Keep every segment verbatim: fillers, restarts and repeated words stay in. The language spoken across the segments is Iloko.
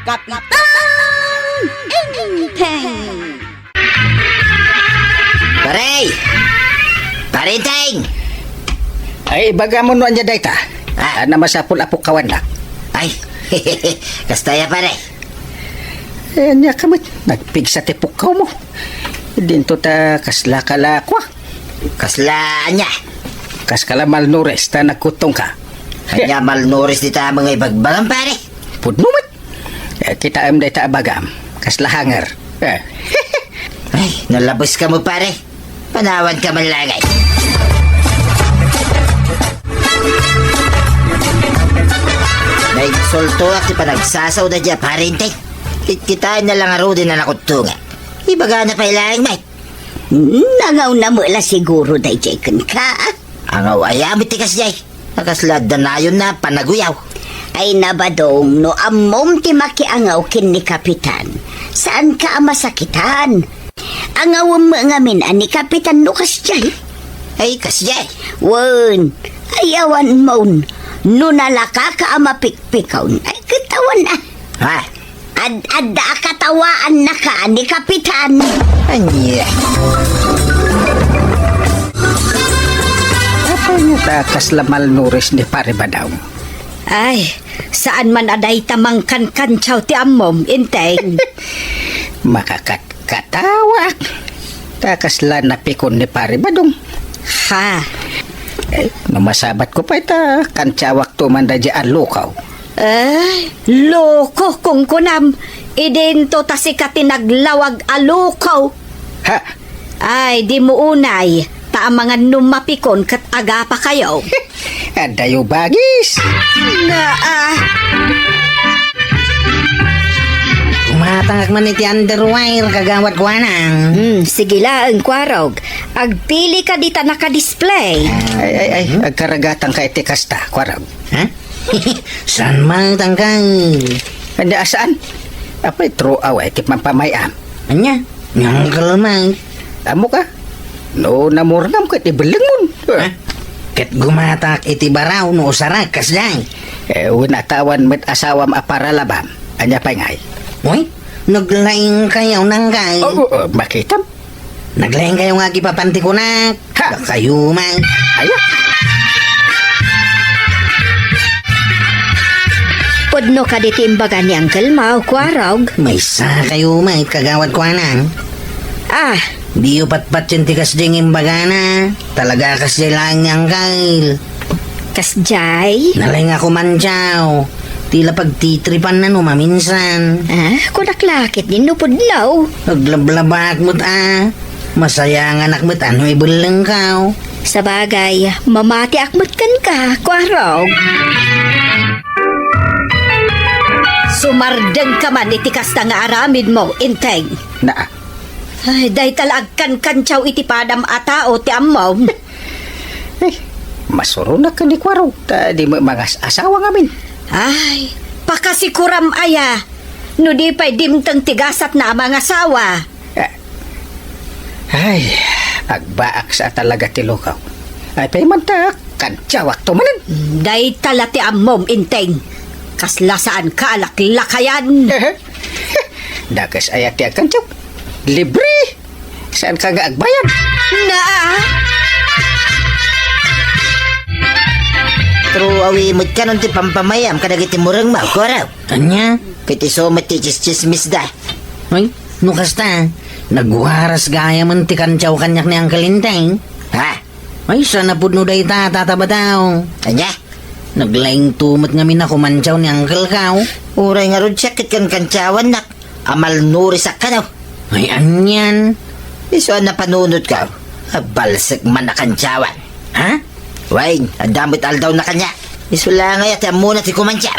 Kapitan Enteng! Pare! Pare Enteng! Ay, ibagam no ania dayta. Ah. Ah, na masapul a pukkawannak. Ay, kasta ya, pare. Eh, ania ka met, nagpigsa ti pukkawmo. Dinto ta kasla ka la kua. Kasla ania? Kas ka la malnourished ta nagkuttongka. Ania malnourished dita nga ibagbagam, pare? Pudno met. Eh, kitaem dayta a bagam. Kasla hanger. Eh. Ay, nalabeska met, pare. Panawanka man laeng. Naisultoak ti panagsasaoda diay, pare Enteng. Kitkitaenna la ngaruden a nakuttongak. Ibagana pay laeng met. Hmm, nangawna met la siguro daydiay kenka. Angaw aya met ti kasdiay? A kasla adda nayonna a panaguyaw. Ay, na, Badong, no ammom ti makiangaw ken ni Kapitan, saanka a masakitan. Angawem met ngamin a ni Kapitan no kasdiay. Ay, kasdiay? Wen, ay, awan mon, no nalakaka a mapikpikaw, ay, ket awan a. Ha? Ad-adda a katawaannaka ni Kapitan. Ania? Apay nga ta kasla malnourished ni Pare Badong? Ay, saan man a dayta mangkankantiaw ti ammom, Enteng. Makakatkatawaak. Ta kasla napikon ni Pare Badong. Ha? Eh, no masabatko pay ta kantiawakto man daydiay a lukaw. Eh, loko, kunkunam. Idinto ta sika ti naglawag a loko. Ha? Ay, dimo unay, ta amangan no mapikon ket agapakayo. Adayo bagis. Naa. Gumatangak man iti underwear, kagawad Kuanang. Hmm, sige laeng, Kuarog. Agpili ka dita naka-display. Ay, ay, ay, agkaragatangka iti kasta, Kuarog. Ha? Saan man, Tangkay? Ania, saan? Apay, true away ti pampamay-am. Ania? Ni Uncle Mike. Ammok a? No namurngam ket ibellengmon. Ha? Ket gumatak iti baraw no usarak, kasdiay. Eh, wen a ta awan met asawam a paralabam. Ania pay ngay? Uy, naglaingkayo, Nangkay. Oh, oh, oh, makitam. Naglaingkayo nga agipapan ti kunak. Ha? Dakayo man. Aya. Pudno kadi ti imbaga ni Uncle Mau, Kuarog? Maysakayo met, kagawad Kuanang. Ah. Diyo patpatien ti kasdiay nga imbagana. Talaga kasdiay laeng ni Uncle. Kasdiay? Nalaing a kumantiaw. Ti la pagtitripanna no maminsan. Ah, kunak la ket no pudno. Aglablabaak met a. Masayanganak met a no ibellengkaw. Sabagay, mamatiak met kenka, Kuarog. Sumardengka man iti kasta nga aramidmo, Enteng. Naa. Ay, dayta la agkankantiaw iti padam a tao ti ammom. Eh, masuronak ken ni Kuarog, ta di met mangas-asawa ngamin. Ay, pakasikuram aya, no di pay dimteng ti gasatna a mangasawa. Eh, ay, agbaak sa talaga ti lukaw. Ay, pay man ta, kantiawakto manen. Dayta la ti ammom, Enteng. Kasla saanka a laklakayan. Dakes aya ti agkantiaw. Libre. Saanka nga agbayad? Naa! True away met kanon ti pampamay-am kadagiti murengmo, Kuarog. Ania? Ket isu met ti tsistsismisda. Ay, no kasta, nagwaras gayamen ti kantiaw kaniak ni Uncle Enteng. Ha? Ay, saan a pudno dayta, Tata Badong. Ania? Naglaingto met ngamin a kumantiaw ni Uncle Kao. Uray ngarud siak ket kankantiawannak. A malnourished a kano. Ay, anian? Isu a napanunotko. Abalsek man a kantiawan. Ha? Wen, adda met aldawna kaniak. Isu la ngay a ti ammona ti kumantiaw.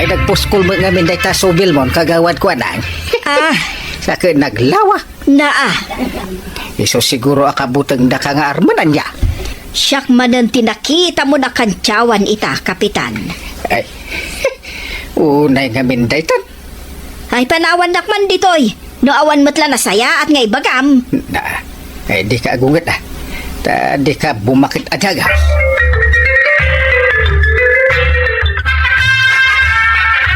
Ay, nagpuskol met ngamin dayta subilmon, kagawad Kuanang. Ah. Sa ket naglawa. Naa. Isu siguro a kabutengdaka nga armen, ania? Siak manen ti nakitamon a kantiawan ita, Kapitan. Ay, unay ngamin daytan. Ay, panawannak man ditoy. No awan met la nasayaat nga ibagam. Na, ay, dika agunget, a. Ta dika bumaket a daga.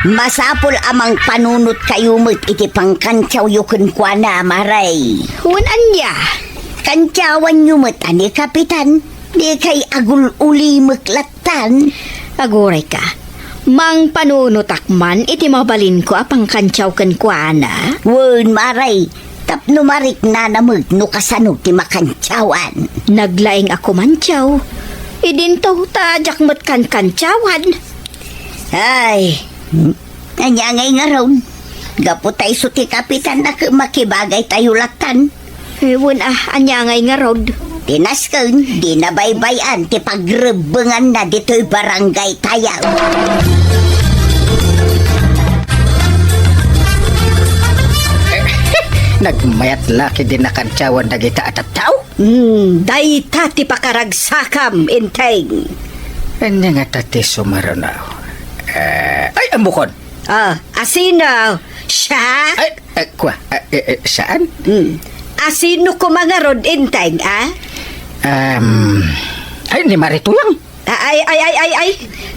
Masapul a mangpanunotkayo met iti pangkantiawyo kenkuana, Mare. Wen ania? Kantiawanyo met a ni Kapitan. Dikay agul-ulimek lattan. Agurayka, mangpanunotak man iti mabalinko a pangkantiaw kenkuana. Wen, Mare, tapno mariknana met no kasano ti makantiawan. Naglaing a kumantiaw. Idinto ta diak met kankantiawan. Ay, ania ngay ngarud? Gapu ta isu ti Kapitan a makibagaytayo lattan. Eh, wen a, ania ngay ngarud? Ti nasken, di nabaybay-an ti pagrebbenganna ditoy barangay tayo. Nagmayat la ketdi nakantiawan dagita a tattao? Hmm, dayta ti pakaragsakam, Enteng. Ania ngata ti sumaruno? Eh, ay, ammokon. Ah, asino? Siak? Ay, eh, kua, eh, eh, eh, saan? Hmm. Asino koma ngarud, Enteng, a? Um, ay, ni Mare Tuyang. Ay, ay, ay, ay, ay.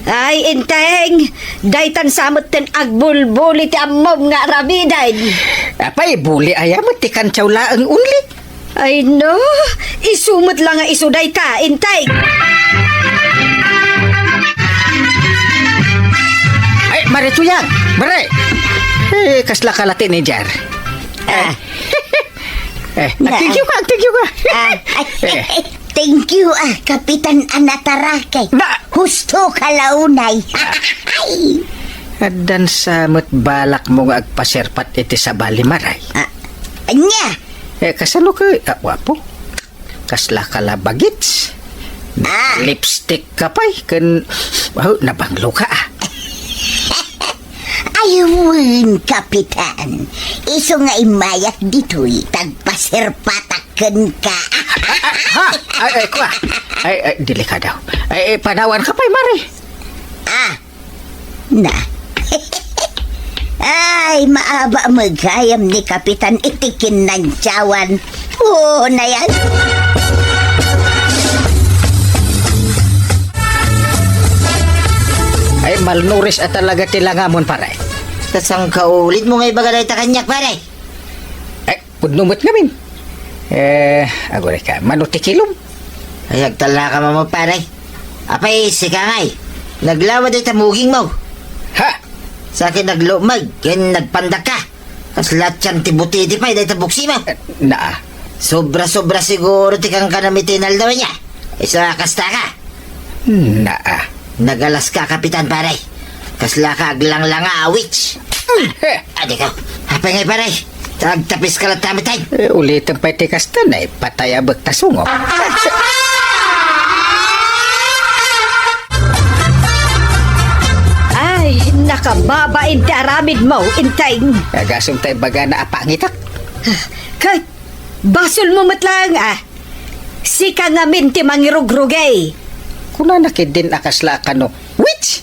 Ay, Enteng, daytan sa metten agbulbuli ti ammom nga aramiden. Apay, buli aya met ti kantiaw laeng only? Ay, no. Isu met la nga isu dayta, Enteng. Ay, Mare Tuyang, Mare. Eh, kasla ka la ti ni Jar. Ah. Eh, na- thank you ka, thank you ka. Ah, ay, eh, thank you, ah, Kapitan a natarakay. Na- Husto ka la unay. Addan sa met balakmo nga agpaserpat iti sabali, Mare. Ah, ania? Eh, kasano ka, ah, wapo? Kasla ka la bagets. Ah. Lipstick ka pay, ken, oh, nabanglo ka, ah. Ay, wen, Kapitan. Isu nga immayak ditoy, tagpaserpatak kenka. Ah, ah, ha? Ay, ay, kua. Ay, ay, delikado. Ay, ay, panawan ka pay, Mare. Ah, na. Ay, maaba met gayam ni Kapitan iti kinantiawan. Oo, na yan. Ay, malnourished a talaga ti langamon, pare. Ta saan ka ulit mo nga ibaga dayta kaniak, pare? Ay, pudno met ngamin. Eh, aguray ka, mano ti kilom? Ay, agtalna ka, mama, pare. Apay, sika ngay. Naglawa dayta muging mo. Ha? Sa akin naglumag, ken nagpandak ka. Kasla tiyan ti butiti pay dayta buksi mo. Eh, naa. Sobra-sobra siguro ti kankanam iti inaldaw niya. Isu a kasta ka. Naa. Nagalas ka, Kapitan, pare. Kasla ka aglanglang a witch. Eh. Adi ko. Apay ngay, pare? Tagtapis ka lang tamitay. Eh, ulitan pay ti kasta, naipatay a bekta sungop. Ay, nakababain ti aramid mo, Enteng. Agasem ta imbagana a pangitak. Ket, basol mo met laeng, ah. Sika ngamin ti mangirugrugay. Kunana ketdin a kasla a kano, witch?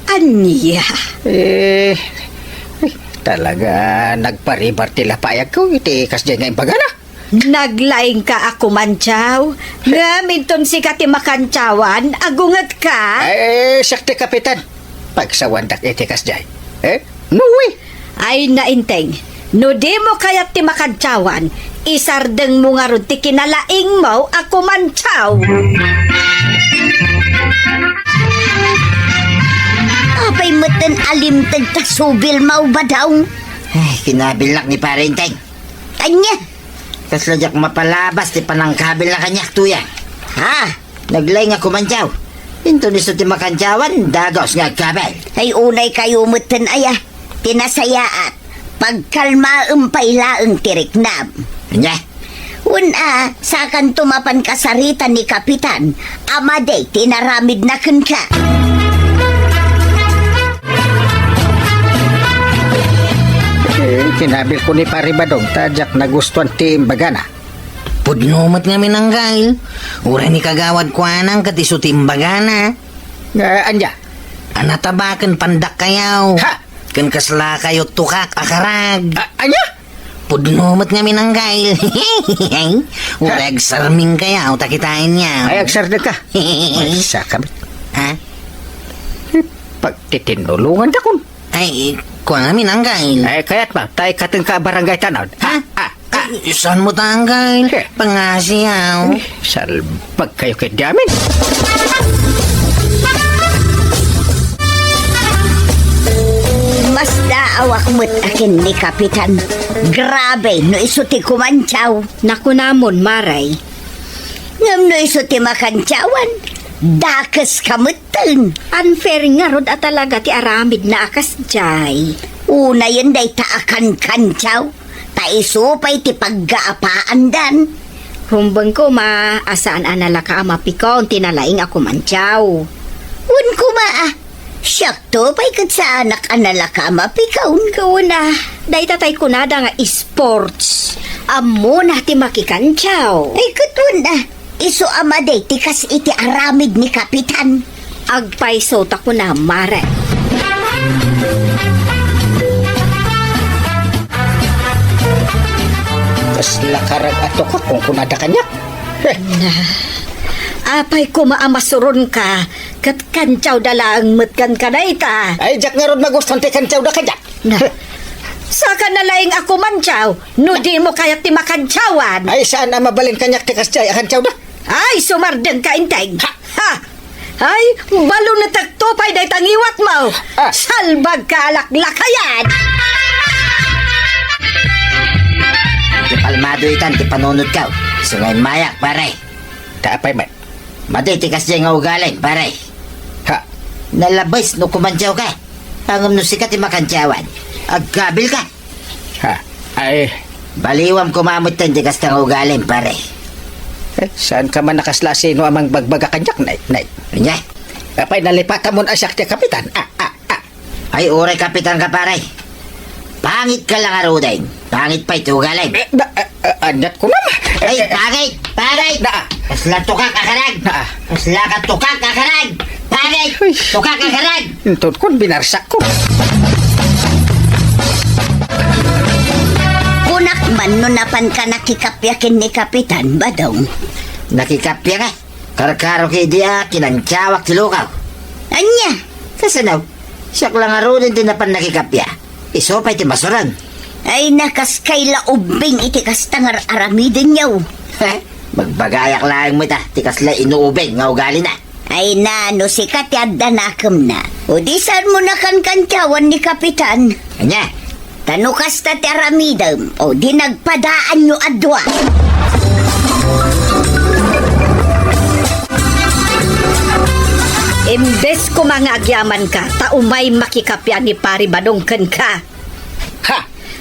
Ania? Eh, ay, talaga nagparibar ti lapayagko iti kasdiay nga imbagana. Naglaing ka a kumantiaw, ngem inton sika ti makantiawan, agunget ka? Ay, siak ti kapitan. Pagsawandak iti kasdiay. Eh? No way! Ay, na, Enteng, no dimo kayat ti makantiawan, isardengmo ngarud ti kinalaingmo a kumantiaw. Apay metten a limteg ta subilmo, Badong? Ay, kinabillak ni Pare Enteng. Ania? Kasla diak mapalabas ti panangkabilna kaniak, Tuyang. Ha? Naglaing a kumantiaw. Inton isu ti makantiawan, dagus nga agkabil. Ay, unay kayo metten aya. Ti nasayaat, pagkalmaem pay laeng ti riknam. Ania? Wen a, sakanto mapan kasarita ni Kapitan a madi ti inaramidna kenka. Eh, kinabilko ni Pare Badong ta diak nagustuan ti imbagana. Pudno met ngamin, Anggail. Uray ni Kagawad kuanang ket isu ti imbagana. Ah, ania? A nataba ken pandakkayo. Ha? Ken kaslakayo tukak a karag. Ah, ania? Pudno met ngamin, Anggail. Uray agsarmingkayo ta kitaenyo. Ay, agsardengka. Ay, sakam. Ha? Pagtitinnulongan dakon. Ay, kuan amin, Anggail. Ay, kayat ba? Tay katengka a barangay tanod. Ha? Ha? Ha? Ay, saan mo ta, Anggail? Eh. Pangasiaw. Eh, salbag kayo kay diamin. Masdaawak met akin ni Kapitan. Grabe, no isu ti kumantiaw. Nakunamon, Maray. Ngem no isu ti makantiawan, dakes ka metten. Unfair ngarud a talaga ti aramidna a kasdiay. Unayen dayta a kankantiaw, ta isu pay ti paggaapaandan. Rumbeng koma a saan a nalaka a mapikaw ti nalaing a kumantiaw. Wen koma a, siakto pay ket saanak a nalaka a mapikaw. Kuna, dayta tay kunada nga sports. Ammona ti makikantiaw. Ay, ket wen a, isu a madi ti kas iti aramid ni Kapitan. Agpayso ta kuna, Mare. Kasla karag a tukak, kunkunada kaniak. Eh. Na, apay koma a masuronka, ket kantiawda laeng met kenka dayta. Ay, diak ngarud magustuan ti kantiawda kaniak. Na, saka nalaing a kumantiaw, no dimo kayat ti makantiawan. Ay, saan a mabalin kaniak ti kasdiay a kantiawda? Ay, sumardengka, Enteng. Ha? Ha? Ay, balunetekto pay dayta ngiwatmo. Ah. Salbagka a laklakayan. Ti palmado itan ti panunotko. Isu nga immayak, pare. Ta apay met? Madi ti kasdiay nga ugalim, pare. Ha? Nalabes no kumantiawka. Ngem no sika ti makantiawan, agkabilka. Ha? Ay. Baliwam koma metten ti kasta nga ugalim, pare. Eh, saanka man a kasla a sino a mangbagbaga kaniak, nay, nay. Ania? Apay, nalipatamon a siak ti kapitan. Ah, ah, ah. Ay, uray kapitanka, pare. Pangitka la ngaruden. Pangit pay ti ugalim. Eh, ba, ah, ah, aniat kunam? Ay, pangit! Pangit! Naa. Kasla tukak a karag! Naa. Kasla ka tukak a karag! Pangit! Uy. Tukak a karag! Inton kun binarsakko. Kunak man no napanka nakikappia ken ni Kapitan, Badong. Nakikappia nga? Karkarok idi a kinantiawak ti lukaw. Ania? Kasano? Siak la ngaruden ti napan nakikappia. Isu pay ti masuron. Ay, nakaskay la ubbing iti kasta nga ar-aramidenyo. He? Magbagayak laeng met a ti kasla inuubing nga ugalina. Ay na, no sika ti adda nakemna, o di saan mo nakankantiawan ni Kapitan. Ania? Ta no kasta ti aramidem, o di nagpadaanyo a dua. Imbes koma nga agyamanka, ta umay makikappia ni Pari Badong kenka. Ha?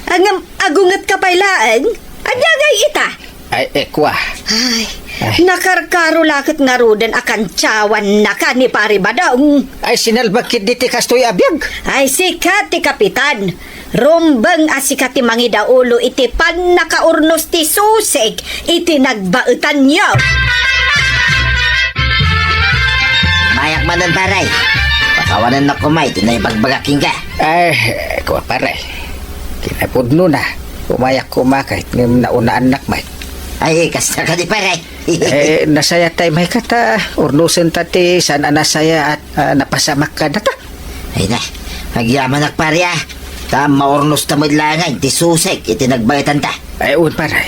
Ngem agungetka pay laeng? Ania ngay ita? Ay, ekwa. Ay, Ay. Nakarkaro la ket ngaruden a kantiawannaka ni Pari Badong. Ay, sinalbag ketdi ti kastoy a biag. Ay, sika ti kapitan. Rumbeng a sika ti mangidaulo iti pannakaurnos ti susek iti nagbaetanyo. Mayak manen, pare. Pakawanennak koma iti naibagbagak kenka. Ay, kua, pare. Kinapudnona. Umayak koma ket ngem naunaannak met. Ay, kasta kadi, pare. Eh, nasayattay met ket, ah, urnosenta ti saan a nasayaat, ah, napasamak kadata. Ay na, agyamanak, pare, ah. Ta maurnosta met laengen ti susek iti nagbaetanta. Ay, wen, pare.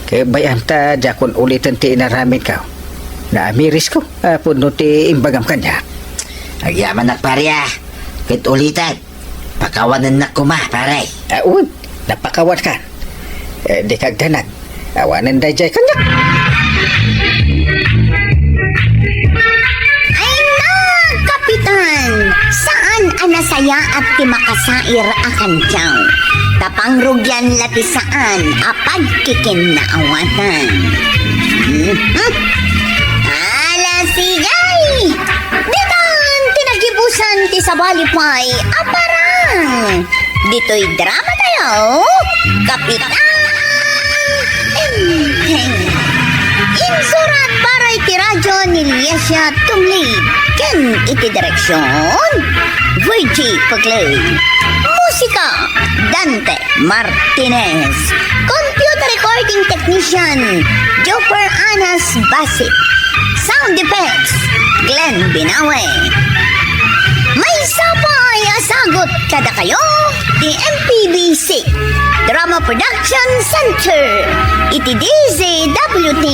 Ket bay-am ta diakon uliten ti inaramidko. Naamirisko, ah, pudno ti imbagam kaniak. Agyamanak, pare, ah. Ket ulitek, pakawanennak koma, pare. Ah, wen, napakawankan. Eh, dika agdanag. Awanen daydiay kaniak. Ay na, Kapitan! Saan a nasayaat ti makasair a kantiaw. Ta pangrugian la ti saan a pagkikinnaawatan. Mhm. Ala, sigay! Ditan ti nagibusan ti sabali pay a parang. Ditoy drama tayo, Kapitan Enteng. Insurat para iti radyo ni Liesia Tumlig ken iti direksion, Virgie Paglen. Musika, Dante Martinez. Computer recording technician, Joper Anas Basit. Sound effects, Glenn Binawe. Maysa pay a sagut Kadakayo ti M P B C Drama Production Center iti D Z W T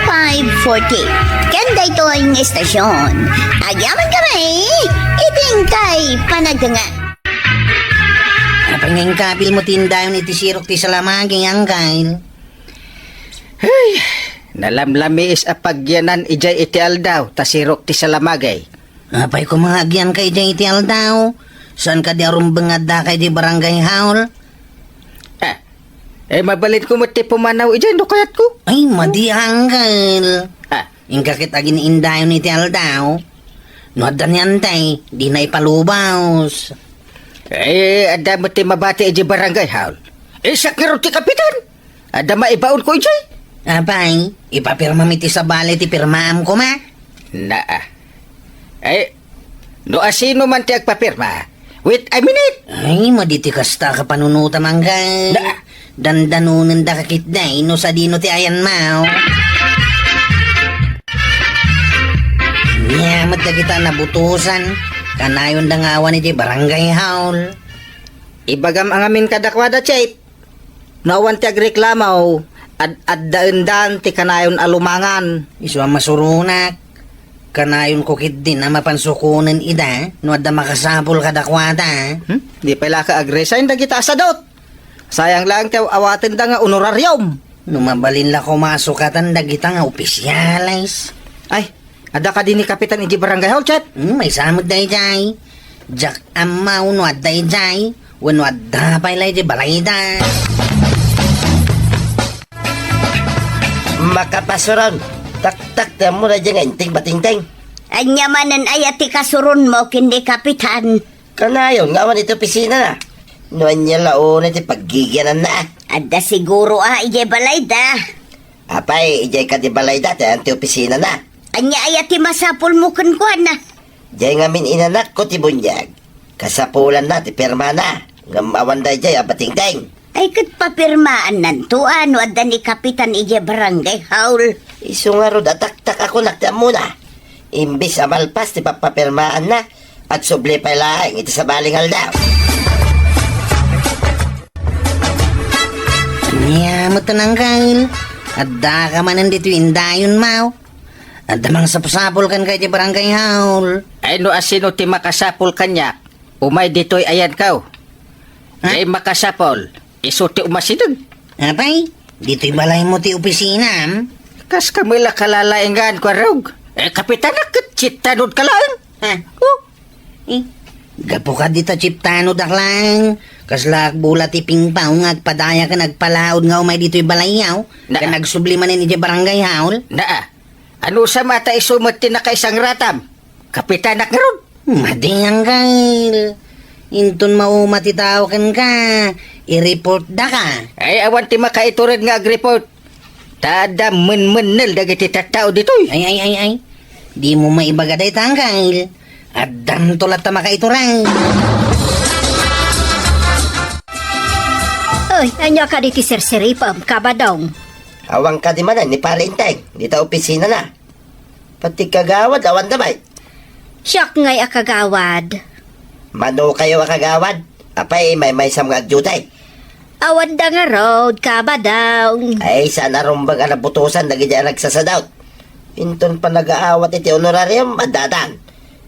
five forty. Ken daytoy nga estasyon, agyaman kami iti inkay panagdengngeg. Apay nga inkapilmo ti indayon iti sirok ti salamagi, Angkel? Ay, nalamlamiis a pagyanan idiay iti aldaw ta sirok ti salamagi. Apay koma nga agyanka idiay iti aldaw? Saan kadi a rumbeng nga addaka idiay barangay hall? Ah, eh, mabalinko met ti pumanaw idiay no kayatko. Ay, madi, Angkel. Ah. Inka ket agin-indayon iti aldaw. No adda ni Antay, dina ipalubos. Eh, adda met ti mabati idiay barangay hall. Eh, siak ngarud ti kapitan. Adda maibaonko idiay. Apay, ipapirmam iti sabali ti pirmaam koma? Naa. Eh, no asino man ti agpapirma, wait a minute. Ay, madi ti kasta a kapanunotam, Angkel. Da- Dandanonendaka ketdi no sadino ti ayanmo. Ania met dagita a nabutosan, kanayonda nga awan iti barangay hall. Ibagam ngamin kadakuada, Chief. No awan ti agreklamo, ad-addaendan ti kanayon a lumangan. Isu a masuronak. Kanayonko ketdin a mapan sukonen ida no adda makasapul kadakuada. Hmm? Di pay la ka ag-resign dagita a sadot. Sayang laeng ti aw-awatenda nga honorarium. No mabalin la koma a sukatan dagita nga opisyales. Ay, adda kadi ni Kapitan idiay barangay hall, Chief? Hmm, maysa met daydiay. Diak ammo no adda idiay, wenno adda pay la idiay balayda. Makapasuron, taktak ti ammona idiay nga inting batingting. Ania manen aya ti kasuronmo ken ni Kapitan? Kanayon nga awan iti opisinana. No ania la unay ti paggigiananna. Adda siguro a idiay balayda. Apay, idiay kadi balayda ti ayan ti opisinana. Ania aya ti masapulmo kenkuana? Diay ngamin inanakko ti buniag. Kasapulanna ti pirmana. Ngem awan daydiay a batingting. Ay ket papirmaannanto a no adda ni Kapitan idiay barangay hall. Isu ngarud a taktak a kunak ti ammona. Imbes a malpas ti pappapirmaanna, agsubli pay laeng iti sabali nga aldaw. Ania met, Angkel? Addaka manen ditoy indayonmo? Adda mangsapsapul kenka iti barangay hall. Ay, no asino ti makasapul kaniak, umay ditoy ayanko. Ha? Diay makasapul, isu ti umasideg. Apay, ditoy balaymo ti opisinam? Kas kami la kalalaingan, Kuarog. Eh, kapitanak ket chief tanodka laeng. Ha? Oh. Eh, gapu kadi ta chief tanodak laeng. Kasla akbula ti pingpong nga agpadaya ken agpalaod nga umay ditoy balayyo. Na- Ken agsubli manen idiay barangay hall. Naa. Anusam a ta isu met ti nakaisangratam? Kapitanak ngarud. Madi, Angkel. Inton mauma ti tao kenka, i-report daka. Ay, awan ti makaitured nga ag-report. Ta adda menmennel dagiti tattao ditoy. Ay, ay, ay, ay. Dimo maibaga dayta, Angkel. Addamto latta makaitured. Ay, ania kadi ti sirsiripem, Kabadong? Awan kadi manen ni Pare Inteng, dita opisinana. Pati kagawad, awanda met. Siak ngay a kagawad. Mano kayo a kagawad? Apay, maymaysam nga agdiutay. Awanda ngarud, Kabadong. Ay, saan a rumbeng a nabutosan dagiti a nagsasadot. Inton panagaawat iti honorarium, addadan.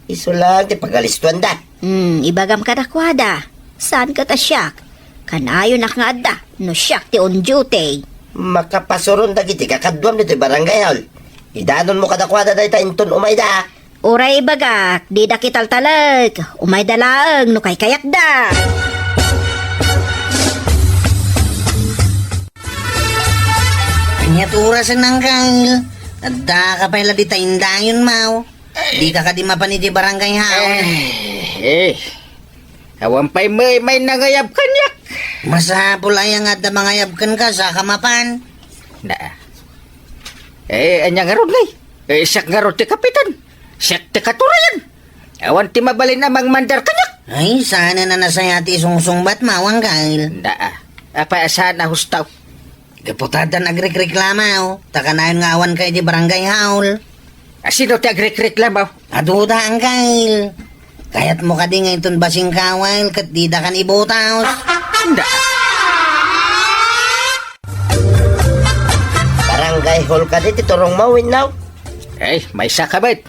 Isu laeng ti pagalistuanda. Hmm, ibagam kadakuada. Saan ket a siak? Kanayonak nga adda no siak ti on duty. Makapasuron dagiti kakaduam ditoy barangay hall. Idanonmo kadakuada dayta inton umayda. Uray ibagak, dida kitaltalek. Umayda laeng no kaykayatda. Ania ti orasen, Angkel? Addaka pay la dita indayonmo. Dika kadi mapan iti barangay hall? Eh, eh. Awan pay met may nangayab kaniak. Masapul aya nga adda mangayab kenka, saka mapan? Na. Eh, ania ngarud ngay? Eh, siak ngarud ti kapitan. Siak ti katurayan. Awan ti mabalin a mangmandar kaniak. Ay, saan a nasayaat ti isungsungbatmo, Angkel? Na. Apay a saan a husto? Gapu ta addan agrikreklamo, ta kanayon nga awanka iti barangay hall. A, sino ti agrikreklamo? Aduda, Angkel. Kayatmo kadi nga inton basing ka, Wil, ket dida kan ibutos? Anda? Barangay hall kadi ti turongmo, Winnaw? Ay, maysa ka met.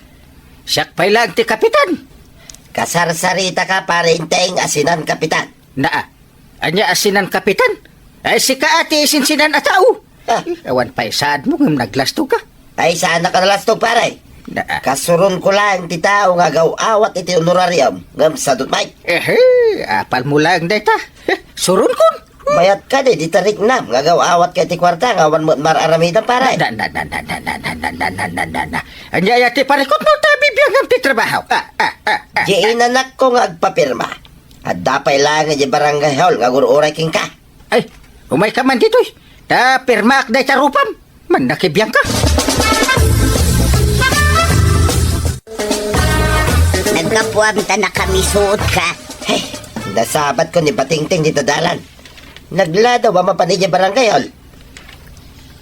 Siak pay laeng ti kapitan. Kasarsarita ka, Pare Enteng, a sinan kapitan. Naa. Ania a sinan kapitan? Ay, sika a ti sinsinan a tao. Ah. Eh, awan pay saadmo ngem naglastog ka. Ay, saan ka nalastog, pare? Na, ah. Kasuronko laeng ti tao nga agaw-awat iti honorarium ngem sadut met. Ehe, apalmo laeng dayta. Eh, suronkon. Mayat kadi, di tariknam nga agaw-awat ka iti kuarta nga awan met mar-aramidan, pare. Na, na, na, na. Ania aya ti parikutmo ta bibiangam ti trabaho? Ah, ah, ah, ah. Di inanakko nga agpapirma. Adda pay laeng idiay barangay hall nga agur-uray kenka. Ay, umayka man ditoy. Ta pirmaak dayta rupam. Mannakibiangka. Naggapuam ta nakamisuotka. Hey, nasabatko ni Batingting dita dalan. Nagladaw a mapan idiay barangay hall.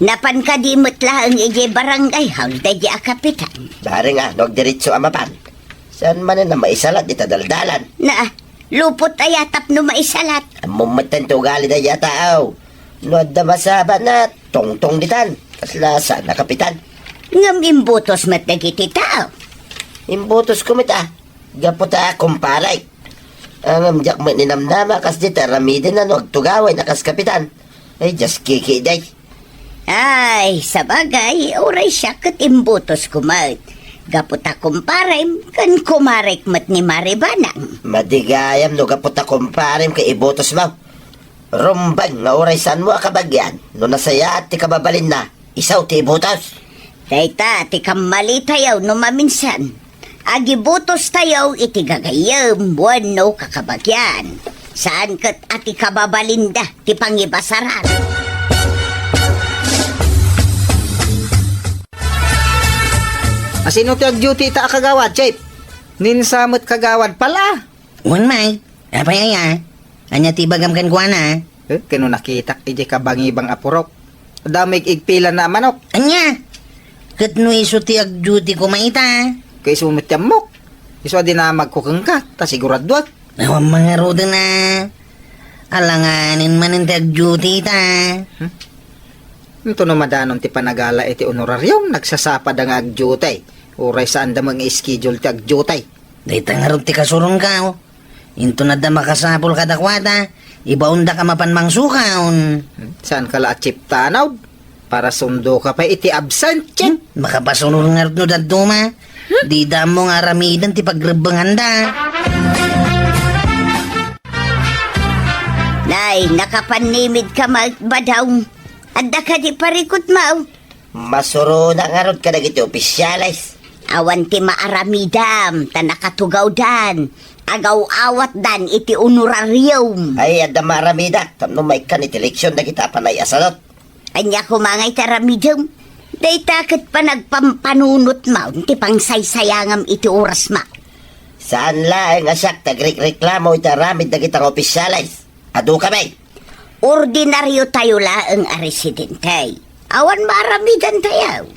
Napan kadi met laeng idiay barangay hall daydi a kapitan. Bareng a, no agdiretso a mapan. Saan manen a maisalat dita daldalan? Na, lupot aya tapno maisalat? Ammom metten ti ugali daydi a tao. No adda masabatna, tungtong ditan. Kasla saan a kapitan? Ngem imbutos met dagiti tao. Imbutosko met a. Gapu ta kumparek. Ngem diak met ninamnama kas dita aramidenna no agtugaway na kas kapitan. Ay, just kiki, day. Ay, sabagay, uray siak ket imbutosko met. Gapu ta kumparem ken kumarek met ni Mari Banang. Madi gayam no gapu ta kumparem ket ibutosmo. Rumbeng nga uray saanmo a kabagian no nasayaat ti kababalinna, isu ti ibutos. Dayta ti kammalitayo no maminsan. Agibutostayo iti gagayyem wenno kakabagian. Saan ket a ti kababalinda ti pangibasaran. A sino ti ag-duty ita a kagawad, Chief? Ninsa met kagawad pala. Wen, Mike. Apay aya? Ania ti ibagam kenkuana? Eh, ket no nakitak idiay kabangibang a purok. Adda met igpilanna a manok. Ania? Ket no isu ti ag-duty koma ita? Ket isu met ti ammok. Isu a dinamagko kenka, ta siguraduak. Awan mangaruden a. Alanganen manen ti ag-duty ita. Hmm? Intono madanon ti panagala iti honorarium, nagsasapada nga ag-duty. Uray saanda met nga schedule ti ag-duty. Dayta ngarud ti kasuronka, o. Inton adda makasapul kadakuada, ibaondak a mapan mangsukaon. Hmm, saanka la a chief tanod? Para sundoka pay iti absent, chief. Hmm, makapasunod ngarud no dadduma. Hmm? Dida ammo nga aramiden ti pagrebbenganda. Nay, nakapannimidka, Mike Badong. Adda kadi parikutmo? Masuronak ngarud kadagiti opisyales. Awan ti maaramidam, ta nakatugawdan. Agaw-awatdan iti honorarium. Ay, adda maaramidak, tapno maikkan iti leksyon dagiti a panay a sadut. Ania koma nga iti aramidem? Dayta ket panagpampanunotmo ti pangsaysayangam iti orasmo. Saan laeng a siak ti agrikreklamo iti aramid dagita nga opisyales. Adu kami. Ordinariotayo laeng a residente. Awan maaramidantayo.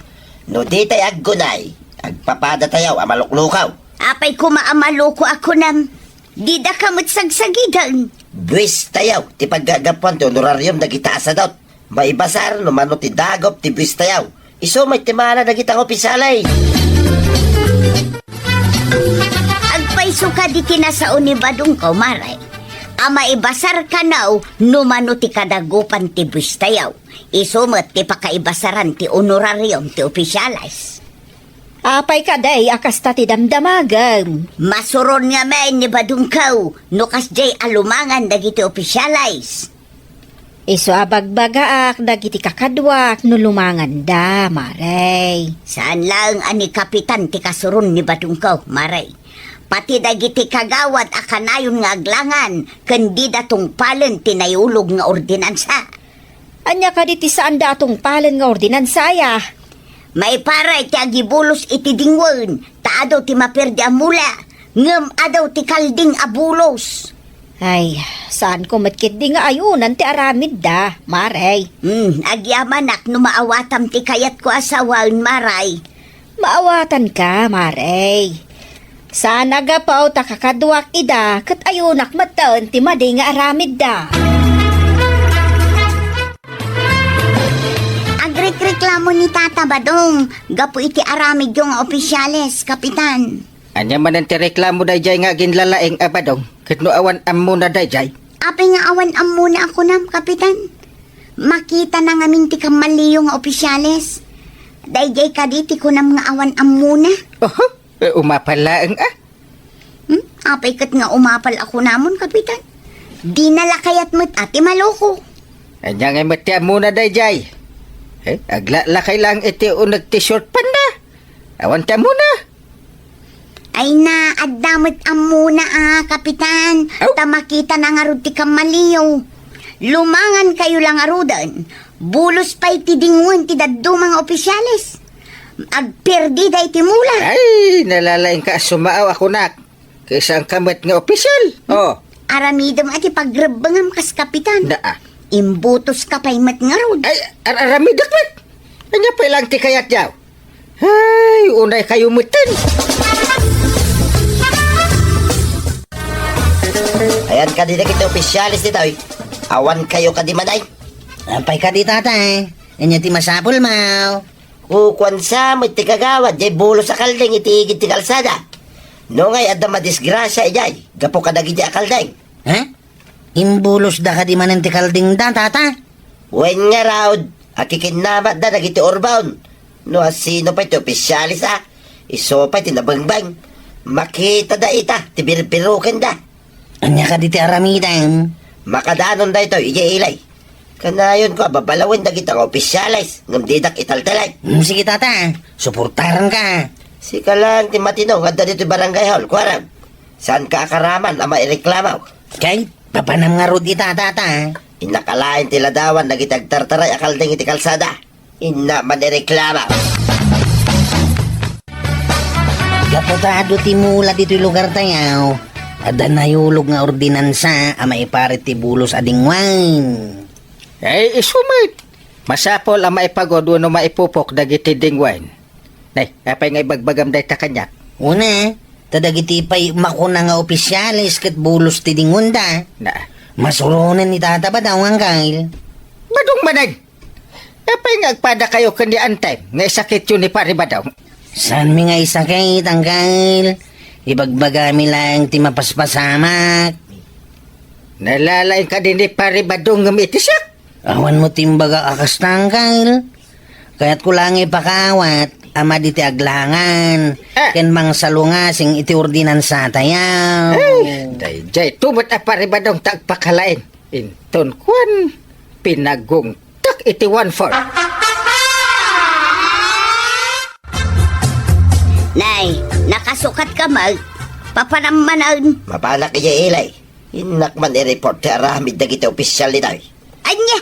No ditay aggunay, agpapadatayo a maluklukaw. Apay koma a maluko a kunam? Didaka met sagsagiden. Buwestayo ti paggagapuan ti honorarium dagita a sadut. Maibasar no mano ti dagup ti buwestayo. Isu met ti maala dagita nga opisyales. Agpayso kadi ti nasao ni Badongko, Mare, a maibasar kano no mano ti kadagupan ti buwestayo. Isu met ti pakaibasaran ti honorarium ti opisyales. Apay kadi a kasta ti damdamagem? Masuron ngamin ni Badongko no kasdiay a lumangan dagiti opisyales. Isu a bagbagaak dagiti kakaduak no lumanganda, Mare. Saan laeng a ni Kapitan ti kasuron ni Badongko, Mare. Pati dagiti kagawad a kanayon nga aglangan ken dida tungpalen ti naiulog nga ordinansa. Ania kadi ti saanda a tungpalen nga ordinansa aya? Maiparay ti agibulos iti dingwen, ta adu ti maperdi a mula, ngem adu ti kalding a bulos. Ay, saanko met ketdi nga ayunan ti aramidda, Mare. Hmm, agyamanak no maawatam ti kayatko a sawen, Mare. Maawatanka, Mare. Saan a gapu ta kakaduak ida ket ayunak metten ti madi nga aramidda. Agrekreklamo ni Tata Badong gapu iti aramidyo nga opisyales, Kapitan. Ania manen ti reklamo daydiay nga aginlalaing a Badong? Ket no awan ammona daydiay? Apay nga awan ammona a kunam, Kapitan? Makitana ngamin ti kammaliyo nga opisyales. Daydiay kadi ti kunam nga awan ammona? Oho, e, umapal laeng a. Hmm? Apay ket nga umapal a kunamon, Kapitan? Dina la kayat met a ti maloko. Ania ngay met ti ammona daydiay? E, aglalakay laeng iti uneg ti short panda. Awan ti ammona. Ay na, adda met ammona a, Kapitan. Aw! Ta makitana ngarud ti kammaliyo. Lumangankayo la ngaruden. Bulos pay ti dingwen ti dadduma nga opisyales. Agperdida iti mula. Ay, nalalaingka a sumaaw a kunak. Kaysaanka met nga opisyal. O. Aramidem a ti pagrebbengam kas Kapitan. Naa. Imbutoska pay met ngarud. Ay, ar-, aramidek met. Ania pay laeng ti kayatyo? Ay, unaykayo metten. Ayan kadi dagiti opisyales ditoy. Awankayo kadi manay. Apay kadi, Tata? Ania ti masapul, maw? Kukuan sa met ti kagawad, jay bulos a kalding iti igid ti kalsada. No ngay adda madisgrasia idiay, gapu kadagiti a kalding. Ha? Imbulosda kadi manen ti kaldingda, Tata? Wen ngarud, akikinnamatda dagiti urbaon. No asino pay ti opisyales a, isu pay ti nabengbeng. Makitada ita ti birbirokenda. Ania kadi ti aramidem? Makadanon daytoy idiay ili. Kanayonko a babalawen dagita nga opisyales ngem didak italtalek. Hmm, sige, Tata. Suportaranka. Sika laeng ti matino nga adda ditoy barangay hall, kuarem. Saanka a karaman a maireklamo. Kay, papanam ngarud ita, Tata. Innakalain ti ladawan dagiti agtartaray a kalding iti kalsada. Inna man ireklamo. Gapu ta adu ti mula ditoy lugartayo, adda nayulog nga ordinansa a maiparit ti bulos a dingwen. Ay, isu met. Masapul a maipagud wenno maipupok dagiti dingwen. Nay, apay nga ibagbagam dayta kaniak? Una, ta dagiti pay makuna nga opisyales ket bulos ti dingwenda. Na. Masuronen ni Tata Badong, Angkel. Badong manen! Apay nga agpadakayo ken ni Antem nga isakityo ni Pari Badong? Saanmi nga isakit, Angkel. Ibagbagami laeng ti mapaspasamak. Nalalaing kadi ni Pari Badong ngem iti siak? Awan mo ti imbaga a kasta, Angkel. Kayatko laeng ipakaawat a madi ti aglangan Ah. ken mangsalungasing iti ordinansatayo. Ay, daydiay, tumet a Pari Badong ta agpakalaing. Inton kuan, pinagungtak iti one-fourth. Nay, nakasukat ka, Mag. Papanam manen. Mapanak idiay ili. Innak man i-report ti aramid dagiti opisyal ditoy. Ania?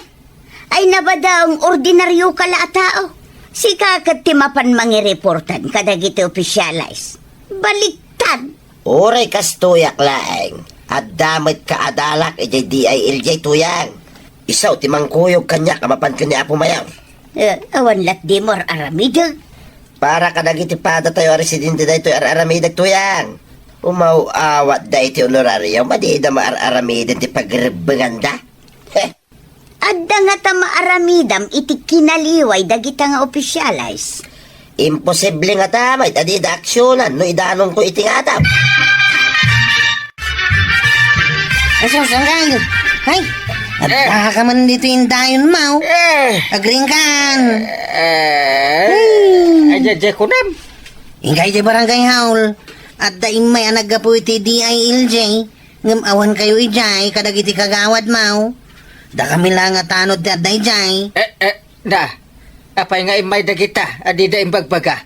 Ay, nabadang ordinaryo ka la a tao. Sika ket ti mapan mangireportan kadagiti opisyales. Baliktad. Uray kastoyak laeng, adda met kaadalak idiay D I L J, Tuyang. Isu ti mangkuyog kaniak a mapan ken ni Apo Mayor. Eh, awan latdi mo ar-aramidek. Para kadagiti padatayo a residente daytoy ar-aramidek, Tuyang. Umaw-awatda iti honorario, madida maar-aramiden ti pagrebbenganda. Heh. Adda ngata maaramidam iti kinaliway dagita nga opisyales? Imposible ngata met a dida aksionan no idanonko iti ngataw. Asus, Angkel! Hay! Eh. Adda ka man ditoy indayon, maw? Eh. Agriingkan! Eh. Hmm. Ay, jay, jay, kunam. Inkay ti barangay hall. Adda immay a naggapu iti D I L J. Ngem awankayo idiay kadagiti kagawad, maw? Dakami la nga tanod ti adda idiay. Eh, eh, na. Apay nga immay dagita a dida imbagbaga?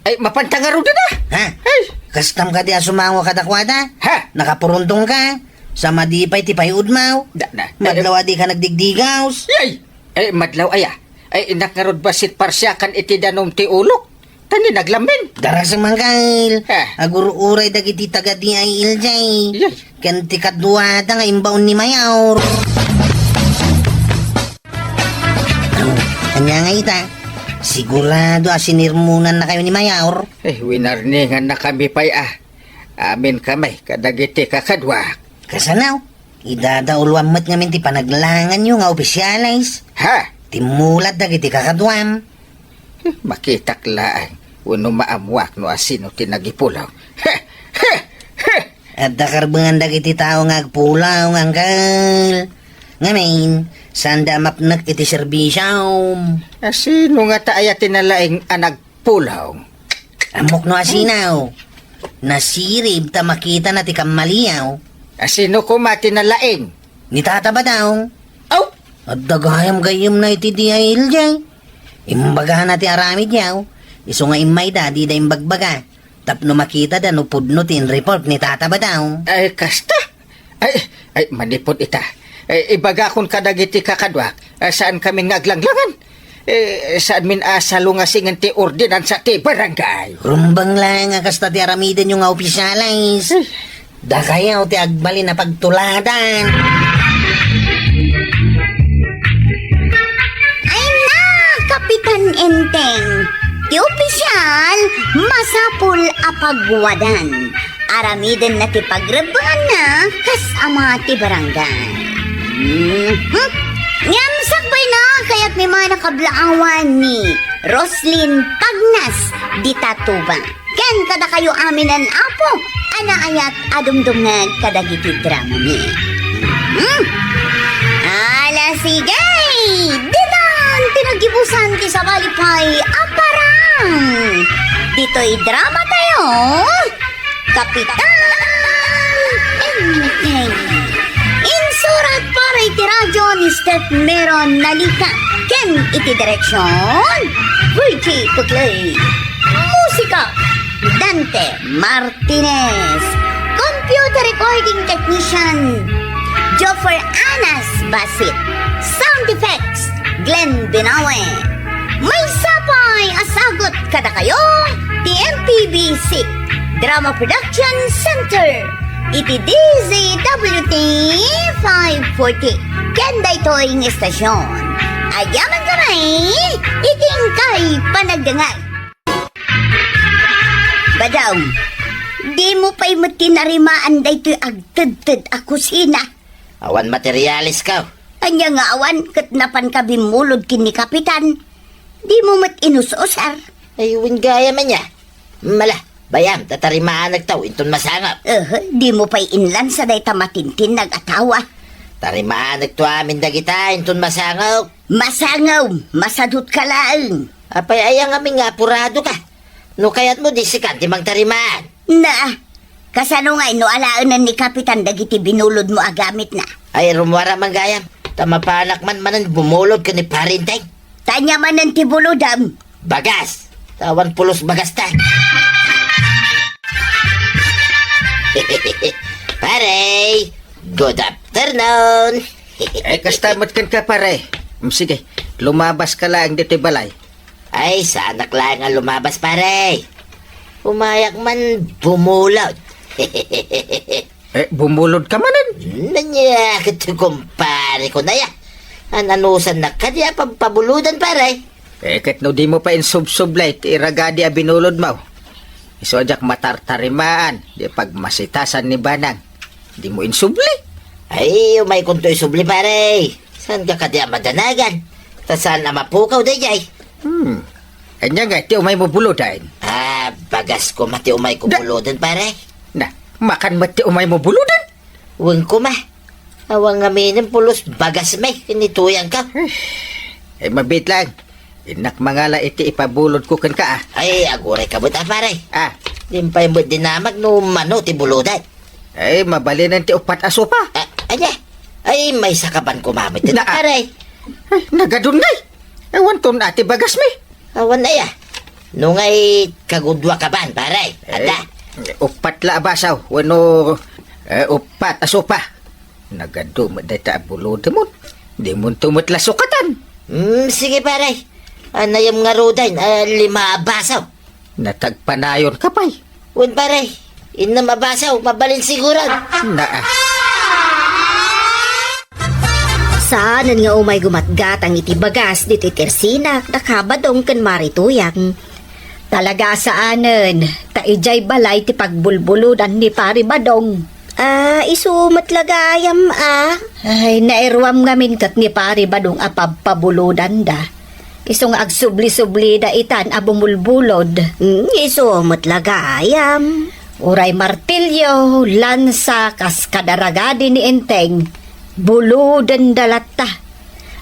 Ay, mapanta ngaruden a? Ha? Ay! Kastam kadi a sumango kadakuada? Ha? Nakapuruntongka? Sa madi pay ti pay-od, maw? Da, da. Madlaw a dika nagdigdigaws? Yay! Ay, madlaw aya. Ay, innak ngarud bassit parsiakan iti danum ti ulok. Tan ni naglammin. Darasem, Angkel. Eh. Agur-uray dagiti taga D I L J. Yay. Ken ti kaduada nga imbaon ni Mayor. Ania nga ita? Sigurado a sinirmonannakayo ni Mayor? Eh, winarningannakami pay a. Amin kami kadagiti kakaduak. Kasano? Idadauluam met ngamin ti panaglanganyo nga opisyales. Ha? Timmulat dagiti kakaduam. Makitak laeng wenno maammuak no asino ti nagipulaw. Adda karbengan dagiti tao nga agpulaw, Uncle. Ngamin, saanda a mapnek iti serbisiom. Asino ngata aya ti nalaing a nagpulaw? Ammok no asino. Nasirib ta makitana ti kammaliaw. Asino koma ti nalaing? Ni Tata Badong. Aw! Adda gayam gayyemna iti D I L J. Imbagana ti aramidyo. Isu nga immayda, dida imbagbaga. Tapno makitada no pudno ti inreport ni Tata Badong. Ay, kasta? Ay, ay, manipod ita. Ay, ibagakon kadagiti kakaduak, ah, saan kami nga aglanglangan. Eh, saanmin a salungasingen ti ordinansa ti barangay. Rumbeng laeng a kasta ti aramidenyo nga opisyales. Ay. Dakayo ti agbalin a pagtuladan. Ay na, Kapitan Enteng. Ti opisyal, masapul a pagwadan. Aramidenna ti pagrebbenganna kas ama ti barangay. Mhm. Ngem sakbayna, kayatmi man a kablaawan ni Roslyn Pagnas dita Tuba. Ken kadakayo aminen, Apo, a naayat a dumdumngeg kadagiti dramami. Hmm? Ala, sige! Ditan ti naggibusan ti sabali pay a parang! Ditoy drama tayo, Kapitan Enteng. Insurat para iti radyo ni Steph Meron Nalika ken iti direksyon, Virgie Puclay. Musika, Dante Martinez. Computer recording technician, Joffer Anas Basit. Sound effects, Glenn Binawe. Maysa pay a sagut kadakayo ti M P B C Drama Production Center iti D Z W T five forty. Ken daytoy nga istasyon, agyaman kami iti inkay panagdengngeg. Badong, dimo pay met tinarimaan daytoy agtedted a kusina. Awan materiales ka. Ania nga awan ket napanka bimmulod ken ni Kapitan? Dimo met inus-usar? Ay, wen gayam ania. Mala, bayam, ta tarimaanekto inton masango. Eh, dimo pay inlansa dayta matintinnag a tawa. Tarimaanekto amin dagita inton masango. Masango, masadutka laeng. Apay aya ngamin nga apurado ka? No kayatmo, di sikan ti mangtarimaan. Na, kasano ngay no alaenen ni Kapitan dagiti binulodmo a gamitna? Ay, rummuar man gayam. Ta mapanak man manen bumulod ken ni Pare Enteng. Ta ania manen ti bulodem? Bagas. Ta awan pulos bagasta. Pare, good afternoon. Eh, kasta met kenka, pare. Mm, sige, lumabaska laeng ditoy balay. Ay, saanak laeng a lumabas, pare. Umayak man bumulod. Eh, bumulod ka manen? Ania ket ti kumpare ko na ya. An-anusannak kadi a pagpabulodan, pare. Eh, ket no dimo pay insubsublay ti iragadi a binulodmo. Isu a diak matartarimaan, di pagmasitasan ni Banang. Dimo insubli? Ay, umaykonto isubli, pare. Saanka kadi a madanagan? Ta saan a mapukaw daydiay. Hmm. Ania ngay ti umaymo buloden? Ah, bagas koma ti umayko Da- buloden, pare. Na, makan met ti umaymo buloden? Wen koma. Awan ngaminen pulos bagasmi ken ni tuyangko. Ay, mabiit laeng. Innak mangala iti ipabulodko kenka, a. Ay, aguray ka met, a, pare. A. Dimpay met dinamag no mano ti buloden. Ay, mabalinen ti uppat a sopa. A, ania? Ay, maysa ka ban koma met, Na, a. pare. Ay, nagadun ngay. Awanton a ti bagasmi. Awan aya. No ngay kagudua ka ban, pare. Adda. Eh, uppat la a basaw, wenno, eh, uppat a sopa. Nagadu met dayta a bulodemon. Dimonto met la sukatan. Hmm, sige, pare. Anayem ngaruden, ah, lima a basaw. Natagpanayon ka pay. Wen, pare. Innem a basaw, mabalin siguran. Naa. Saanen nga umay gumatgatang iti bagas ditoy tersinak da Kabadong ken Mari Tuyang. Talaga saanen, ta idiay balay ti pagbulbulodan ni Pari Badong. Ah, isu met la gayam, ah. Ay, nairuam ngamin ket ni Pari Badong a pabpabulodanda. Isu nga agsubli-sublida itan a bumulbulod. Hmm, isu met la gayam. Uray martilyo, lansa, kas kadaragadi ni Enteng, bulodenda latta.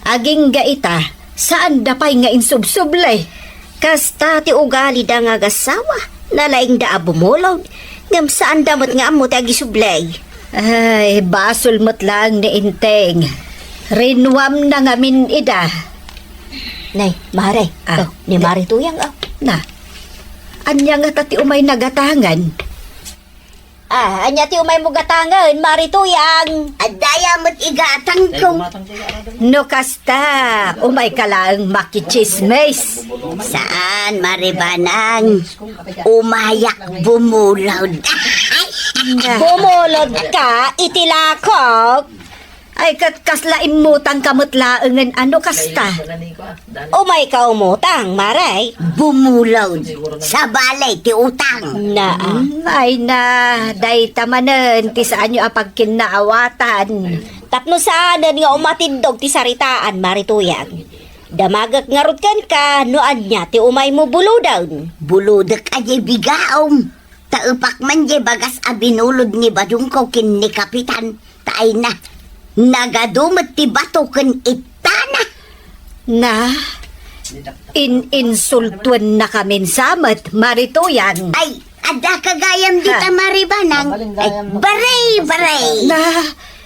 Agingga ita, saanda pay nga insubsubli. Kasta ti ugalida nga agassawa. Nalaingda a bumulod, ngem saanda met nga ammo ti agisubli. Ay, basol met laeng ni Enteng. Rinuamna ngamin ida. Nay, Mare, Ah, oh, ni na- Mare Tuyang, oh. Na, ania ngata ti umayna gatangen? Ah, ania ti umaymo gatangen, Mare Tuyang? Adda aya met igatangko. No kasta, umayka laeng makitsismis. Saan, Mare Banang. Umayak bumulod. Bumulod ka iti lakok? Ay, ket kasla immutangka met laengen a no kasta? Umayka umutang, Mare. Bumulod. Sabali ti utang. Naa. Hmm, ay na, dayta manen ti saanyo a pagkinnaawatan. Tapno saanen nga umatindog ti saritaan, Mare Tuyang. Damagek ngarud kenka no ania ti umaymo buloden. Bulodek a diay bigaom. Taepak man diay bagas a binulod ni Badongko ken ni Kapitan. Ta ay na, nagadu met ti bato ken ittana. Na, in-insultuennakamin sa met, Mare Tuyang. Ay, adda ka gayam dita, Ha? Mare Banang. Ay, bare, bare. Na,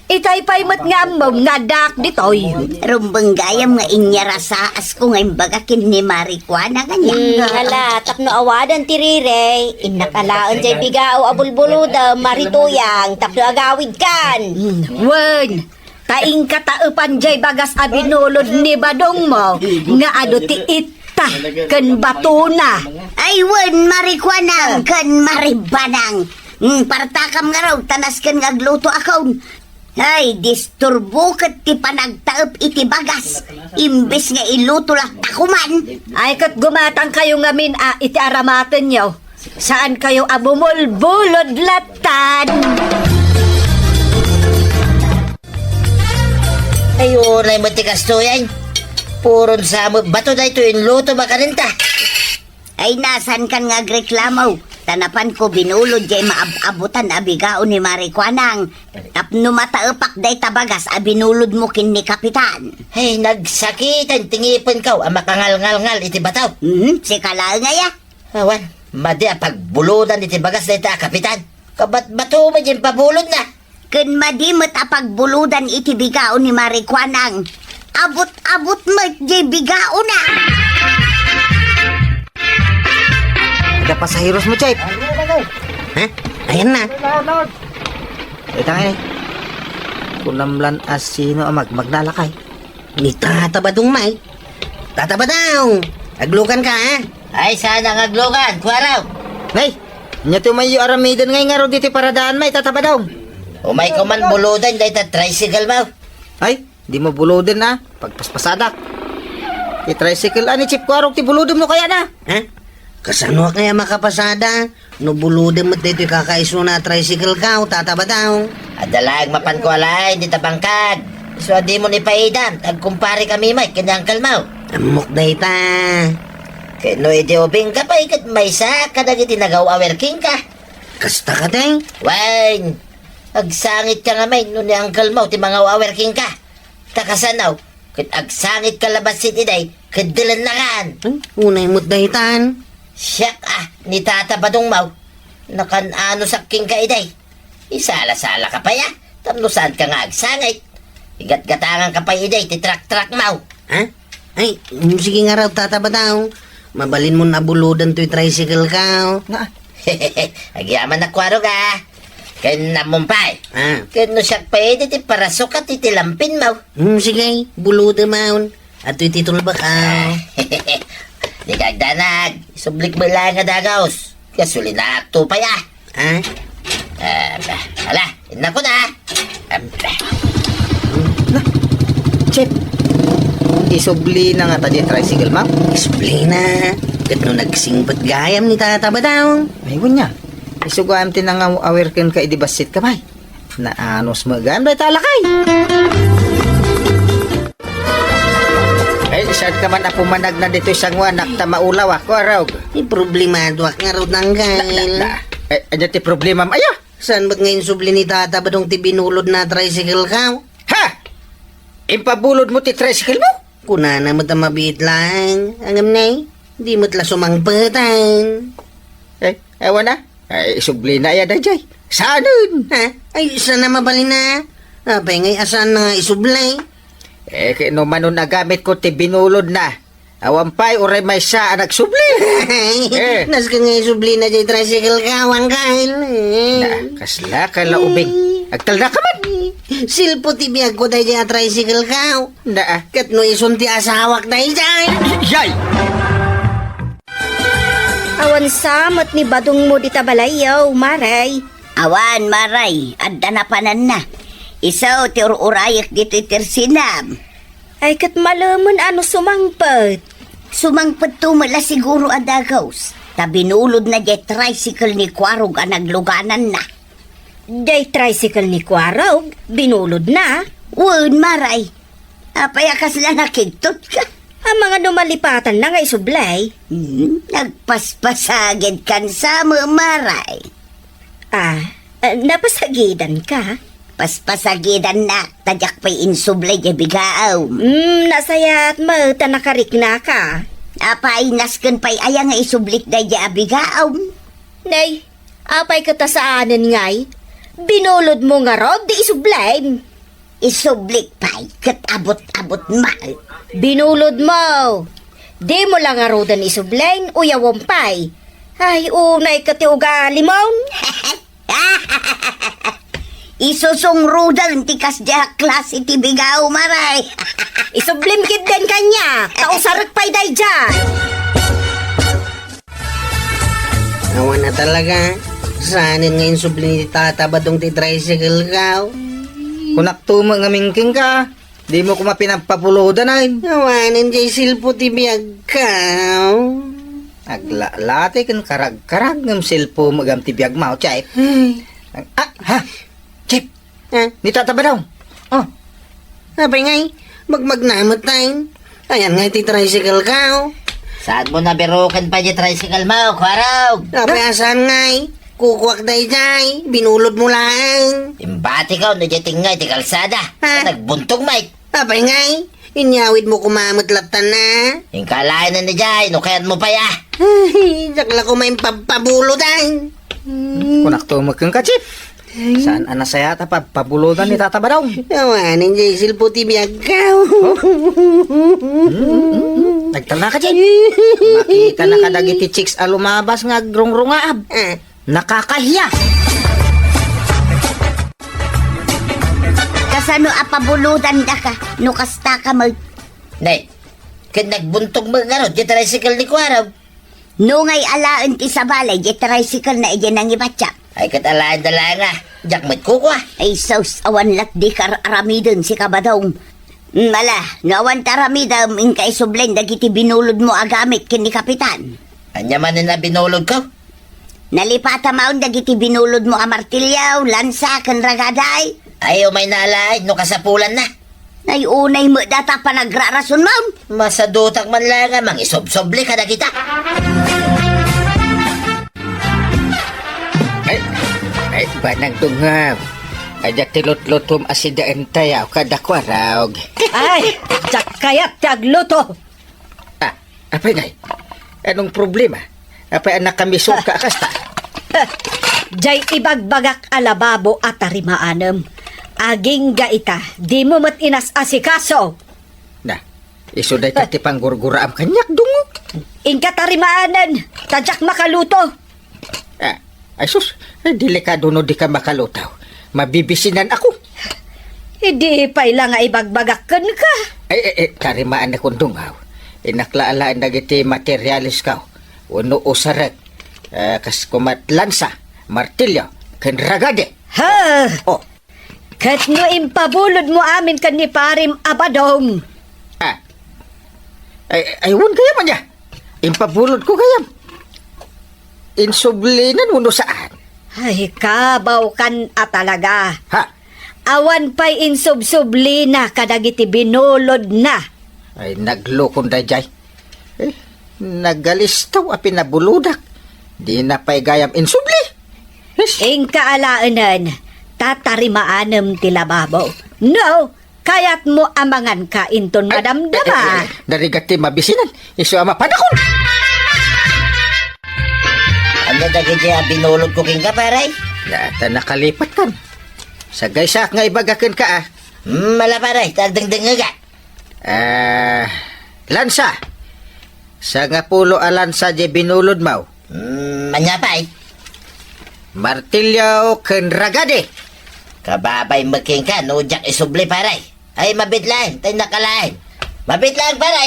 itay pay met nga ammom nga addaak ditoy. Rumbeng gayam nga inyarasaas ko nga imbaga ken ni Mare Kuana nga niya. Hmm, hala, tapno awadan ti rire, innak alaen diay bigao a bulbulodem, Mare Tuyang, tapno agawidkan. Hmm, wen, ta inka taepan diay bagas a binulod ni Badongmo nga adu ti itta ken batona. Ay, wen, Mare Kuanang ken Mare Banang. Hmm, partakam ngarud, ta nasken nga agluto akon. Ay, disturbo ket ti panagtaep iti bagas. Imbes nga iluto latta koman. Ay, ket gumatangkayo ngamin a iti aramatenyo. Saankayo a bumulbulod lattan. Ay, uray met ti kastoy ay. Puron sa met bato daytoy inluto makanenta. Ay, na, saankan nga agreklamo. Ta napanko binulod diay maab-abutan a bigao ni Mare Kuanang. Tapno mataepak dayta bagas a binulodmo ken ni Kapitan. Ay, nagsakitan ti ngipenko a makangalngalngal iti bato. Mhm, sika laeng aya. Awan, madi a pagbulodan iti bagas dayta a Kapitan. Kabatbato met diay pabulodna. Ken madi met a pagbulodan iti bigao ni Mare Kuanang. Abut-abut met diay bigaona. Ada pasaheros mo, Chef? Ha? Ayan na. Ita nga eh. Kunam lan asino a magmaglalakay. Ni Tata Badong may. Tata Badong! Aglukan ka, ha? Ay, saan ang aglukan? Kuaraw! Nay, anya ti umayyo aramiden ngay ngarud iti paradaan may, Tata Badong? Umayko man buloden dayta tricycle mo. Ay, di mo buloden, a. Pagpaspasadak. Ti tricycle, ani, Chip, kuarok ti bulodem no kaya na? Ha? Kasano kaya makapasada? No bulodem met daytoy kakaisuna a tricycle ka, o Tata Badong. Adda laeng mapanko a laeng dita bangkag. Isu a dimon ipaidam, ta agkumpare kami met ken ni Uncle Mau. Ammok dayta. Ket no idi ubing ka pay ket maysa kadagiti nagaw-awer kenka. Kasta ka, Teng? Wen, agsangit ka ngamin no ni Uncle Mau ti mangaw-awer kenka. Ta kasano, ket agsangit ka labasit iday, ket dilennakan. Hmm, unay met daytan. Siak a, ni Tata Badong Mau, nakan-ano sakking ka iday. Isala-sala ka pay a, tapno saan ka nga agsangit. Igatgatangan ka pay iday ti trak-trak mo. Ha? Ay, mm, sige nga raw, Tata Badong. Mabalin mon a bulodan toy tricycle ka, o. Nga. Agyaman a kuaro ka. Ken ammom pay. Ah. Ken no siak pay iti parasukat iti lampin mo. Hmm, sige, buluda maon. Ato iti tulbak, ah. Di ka agdanag. Isublik mo lang nga dagos. Gasolinaak to pay, ah. Ah? Ah, ba, ala, inna ko na. Ah, ba. Na, Chef, isubli na nga ta di tricycle, ma'am? Isubli na. Ket no nagsingpet gayam ni Tata Badong? Ay, wen nia. Isu gayam ti nangaw-awir kenka idi bassit ka, bay. Naanus met gayam dayta a lakay. Ay, saan ka man a pumanagna ditoy sangoanak ta maulawak, Kuarog? Ay, problemadoak ngarud, Angkel. Da, da, da. Ay, ania ti problemam aya? Saan met nga insubli ni Tata Badong ti binulodna a tricycle-ko? Ha? Impabulodmo ti tricycle-mo? Kunana met a mabiit laeng, ngem nay, di met la sumangpeten. Eh, awan a. Ay, isublina aya daydiay. Saanen? Ha? Ay, saan a mabalin a? Apay ngay a saanna nga isubli? Eh, ket no manon a gamitko ti binulodna, awan pay uray maysa a nagsubli. Eh. Nasken nga isublina diay tricycle-ko, Angkel. Eh. Na, kasla ka la ubing. Agtalna ka man. Silpo ti biagko daydiay a tricycle-ko. Na, ah. Ket no isun ti asawak daydiay. Yay! Awan sa met ni Badongmo dita balayyo, Maray. Awan, Maray, adda napananna. Isu ti ur-urayek ditoy tersinam. Ay, ket malemen a no sumangpet. Sumangpetto met la siguro a dagus, ta binulodna diay tricycle ni Kuarog a naglugananna. Diay tricycle ni Kuarog, binulodna? Wen, Maray. Apay a kasla nakigtotka? Amangan no malipatanna nga isublay. Hmm, nagpaspasagidkan sa, Maray. Ah, eh, napasagidanka? Paspasagidannak, ta diak pay insublay diay bigaam. Hmm, nasayaat met ta nakariknaka. Apay, nasken pay aya nga isublik daydiay a bigaam? Nay, apay ket a saanen ngay? Binulodmo ngarud ti isublem. Isublik pay ket abut-abut met. Binulodmo. Dimo la ngaruden isublen, uyawen pay. Ay, unay ket ti ugalimon. Isusungruden ti kasdiay a klase ti bigaam, Maray. Isublem ketdin kaniak, ta usarek pay daydiay. Awan a talaga. Saanen nga insubli ni Tata Badong ti tricycle-ko? Kunakto met ngamin kenka, dimo koma pinapabulodan, ay. Awanen diay silpo ti biagko. Aglalati ken karagkarag ngem silpo met gayam ti biagmo, Chip. Ay. Ah, ha? Chip, Ha? Ni Tata Badong. Oh. Apay ngay, magmagna met tayo. Ayan ngay ti tricycle-ko. Saanmo nabiruken pay ti tricycle-mo, Kuarog? Apay a saan ngay? Kukuak daydiay, binulodmo laeng. Imbatiko no diay tingngay ti kalsada. Ha? Nagbuntog met. Apay ngay, inyawidmo koma met lattan a. Inka laeng daydiay, no kayatmo pay a. Ay, diak la koma impabpabulodan. Kunakto met kenka, Chip. Saan a nasayaat a pabpabulodan ni Tata Badong? Awanen diay silpo ti biagko. Oh? Mm, mm, mm. Nagtalna ka, Jay. Makita na ka dagiti chicks a lumabas nga agrungrungaab. Ah. Nakakahiya. Kasano a pabulodan daka no kasta ka met? Nay, ket nagbuntog met ngarud ti tricycle ni Kuarog. No ngay alaen ti sabali, diay tricycle na idiay nangibatiak. Ay, ket alaen da laeng a, diak met kukua. Ay, sus, awan lat di kar-aramiden, sika Badong. Mm, ala, no awan ta aramidem, inka isublen dagiti binulodmo a gamit ken ni Kapitan. Ania manen a binulodko? Nalipata maon dagiti binulodmo a martilyo, lansa, ken ragada. Ay, umay na alaen no kasapulanna. Ay, unay met data panagrarasonmon. Masadutak man laeng a mangisubsoble kadagita. Ay, ay, banag dungaw. Adda ti lutlutom a sidaentayaw kada Kuarog. Ay, diak kayat ti agluto. Ah, apay ngay? Anong problema? Apay a nakamisot ka a kasta? Jay ibagbagak a lababo a tarimaanem. Agingga ita, dimo met inas-asikaso. Na, isu dayta ti panggurguraam kaniak, dungog. Inka tarimaanen, ta diak makaluto. Ah, ay sus, ay, delikado no di ka makaluto. Mabibisinan ako. Idi pay la nga ibagbagak kenka. Ay, ay, ay, tarimaan na kundungaw. Inakla alaen dagiti materialesko. Wenno usarek. Eh, kas kumat lansa, martilyo, ken ragade. Ha? Oh. Ket no impabulodmo amin ken ni Parim a Badong. Ah. Ay, ay, wen kaya man ya? Impabulodko gayam. Insublinan wenno saan? Ay, kabaw kan a talaga. Ha? Awan pay insubsublina kadagiti binulodna. Ay, naglukon daydiay. Eh, nagalistaw a pinabulodak. Dina pay gayam insubli. Ish. Inka alaenen, ta tarimaanem ti lababo. No, kayatmo a manganka inton madamdama. Eh, eh, eh, narigat ti mabisinan. Isu a mapadakon. Ania dagiti a binulodko kenka, pare? Na, ta nakalipatkan. Sagaysaak nga ibaga kenka, a. Hmm, ala, pare, ta agdengdengngegak. Ah, lansa. Sangapulo a lansa diay binulodmo. Hmm, ania pay? Martilyo ken ragadi. Kababay met kenka no diak isubli, pare. Ay, mabiit laeng, ta innak alaen. Mabiit laeng, pare.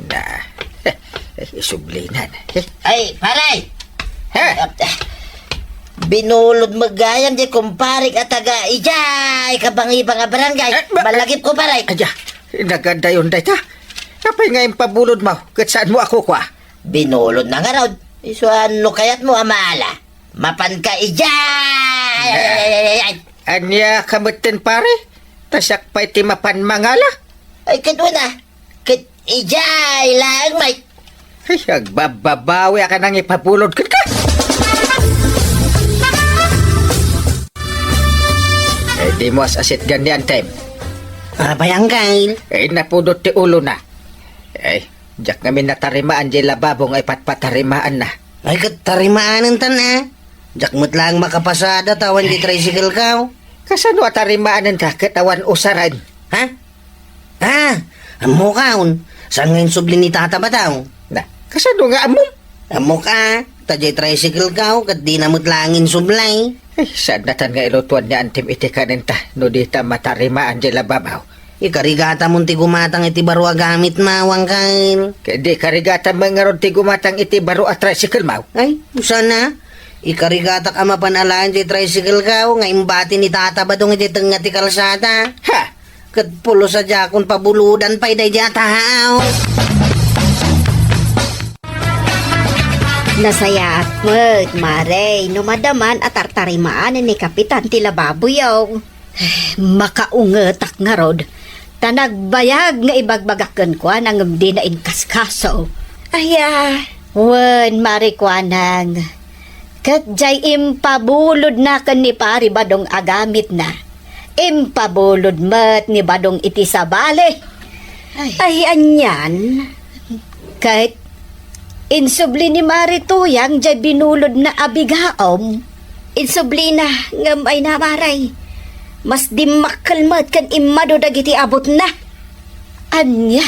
Na, isublinan. Ay, pare. Ha? Binulod met gayam diay kumparek a taga idiay kabangibang a barangay. Eh, ma- Malagipko, pare. Aya, nagadayon dayta. Apay nga impabulodmo ket saanmo a kukua? Binulodna ngarud. Isu a no kayatmo a maala, mapanka idiay. Ay, ay, ay, ay, ay. Ania ka metten, pare? Ta siak pay ti mapan mangala? Ay, ket wen a. Ket idiay laeng, Mike. Ay, agbabbabawi a ka nangipabulod kenka. Ay, dimo as-asitgan ni Antem. Apay, Angkel? Ay, napudot ti ulona. Ay, diak ngamin natarimaan diay lababo nga ipatpatarimaanna. Ay, ket tarimaanenta, a. Diak met laeng makapasada ta awan diay tricycle-ko. Kasano a tarimaanenta ket awan usaren? Ha? Ah, ammoka, on. Saan nga insubli ni Tata Batang? Na, kasano nga ammom? Ammoka, ta diay tricycle-ko, ket dina met laeng insubli. Ay, saannatan nga ilutuan ni Antem iti kanenta, no dita matarimaan diay lababaw. Ikarigatamon ti gumatang iti baro a gamitmo, Angkel. Ket di karigatam ngarud ti gumatang iti baro a tricycle-mo? Ay, saan a? Ikarigatak a mapan alaen diay tricycle-ko nga imbati ni Tata Badong iti tengnga ti kalsada. Ha? Ket pulos a diakon pabulodan pay daydiay a tao. Nasayaat met, Mare, no madaman a tartarimaan ni Kapitan ti lababoyo. Makaungetak ngarud, ta nagbayag nga ibagbagak kenkuana ngem dina inkaskaso. Aya, wen, Mare Kuanang, ket diay impabulodna ken ni Pari Badong a gamitna. Impabulod met ni Badong iti sabali. Ay. Ay, anian? Ket insubli ni Mari Tuyang diay binulodna a bigaom. Insublina, ngem ay na, Mare. Mas dimmakkel met ken immadu dagiti abutna. Ania?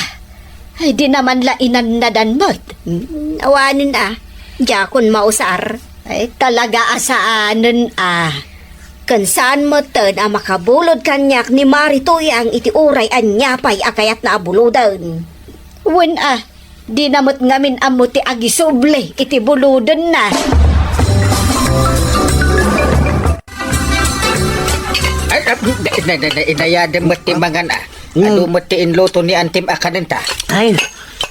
Ay, dina man la inannadan met. Hmm, awanen a. Diakon mausar. Ay, talaga a saanen a. Ken saan metten a makabulod kaniak ni Mari Tuyang iti uray ania pay a kayatna a buloden. Wen a, dina met ngamin ammo ti agisubli iti bulodenna. Ay, ah, na, na, na, na, inayadem met ti mangan, a. Hmm. Adu met ti inluto ni Antim a kanenta. Ay,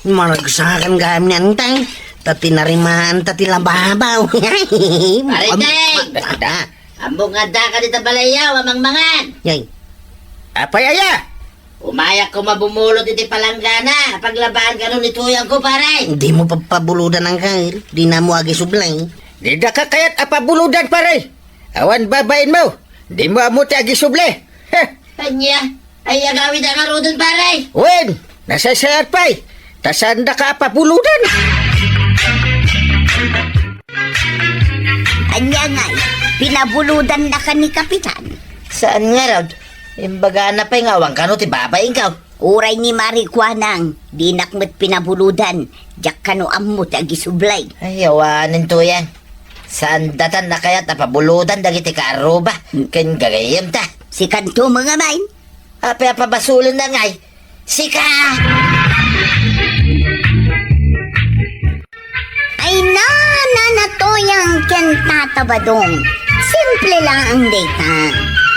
maragsakan kami ni Antay. Ta tinarimaanta ti lababaw. Pare, Tay! Am-, ada. Ammok nga addaka dita balayyo a mangmangan. Yay. Apay aya? Umayak koma bumulot iti palanggana a paglabaan kano ni Tuyangko, pare. Dimo pagpabulodan, Angkel. Dina ammo agisubli. Didaka kayat a pabulodan, pare. Awan babainmo. Dimo ammo ti agisubli. Heh. Ania? Ay, agawid a ngaruden, pare. Wen, nasaysayaat pay. Ta saandaka a pabulodan. Ania ngay, pinabulodannaka ni Kapitan? Saan ngarud? Imbagana pay nga awan kano ti babainko. Uray ni Mari Kuanang, dinak met pinabulodan. Diak kano ammo ti agisubli. Ay, awanen Tuyang. Saandatan a kayat a pabulodan dagiti kaarruba. Hmm. Ken gagayyemta. Sikanto, mga main. Apay a pabasolenna ngay? Sika! Ay na, Nana Tuyang ken Tata Badong. Simple laeng dayta.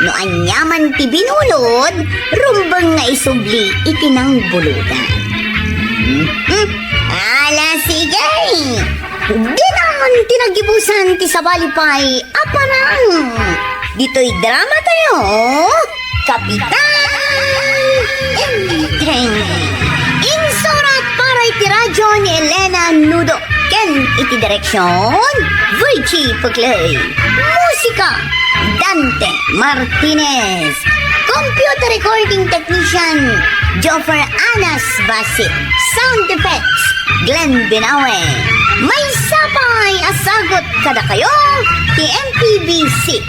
No aniaman ti binulod, rumbeng nga isubli iti nangbulodan. Hmm? Hmm? Ala, sige! Dinan ti nagibusan ti sabali pay a parang. Ditoy drama tayo, Kapitan Enteng. Insurat para iti radyo ni Elena Nudo ken iti direksyon, Virgie Pugley. Musika, Dante Martinez. Computer recording technician, Joffer Anas Basi. Sound effects, Glenn Binawe. Maysa pay a sagut kadakayo ti M P B C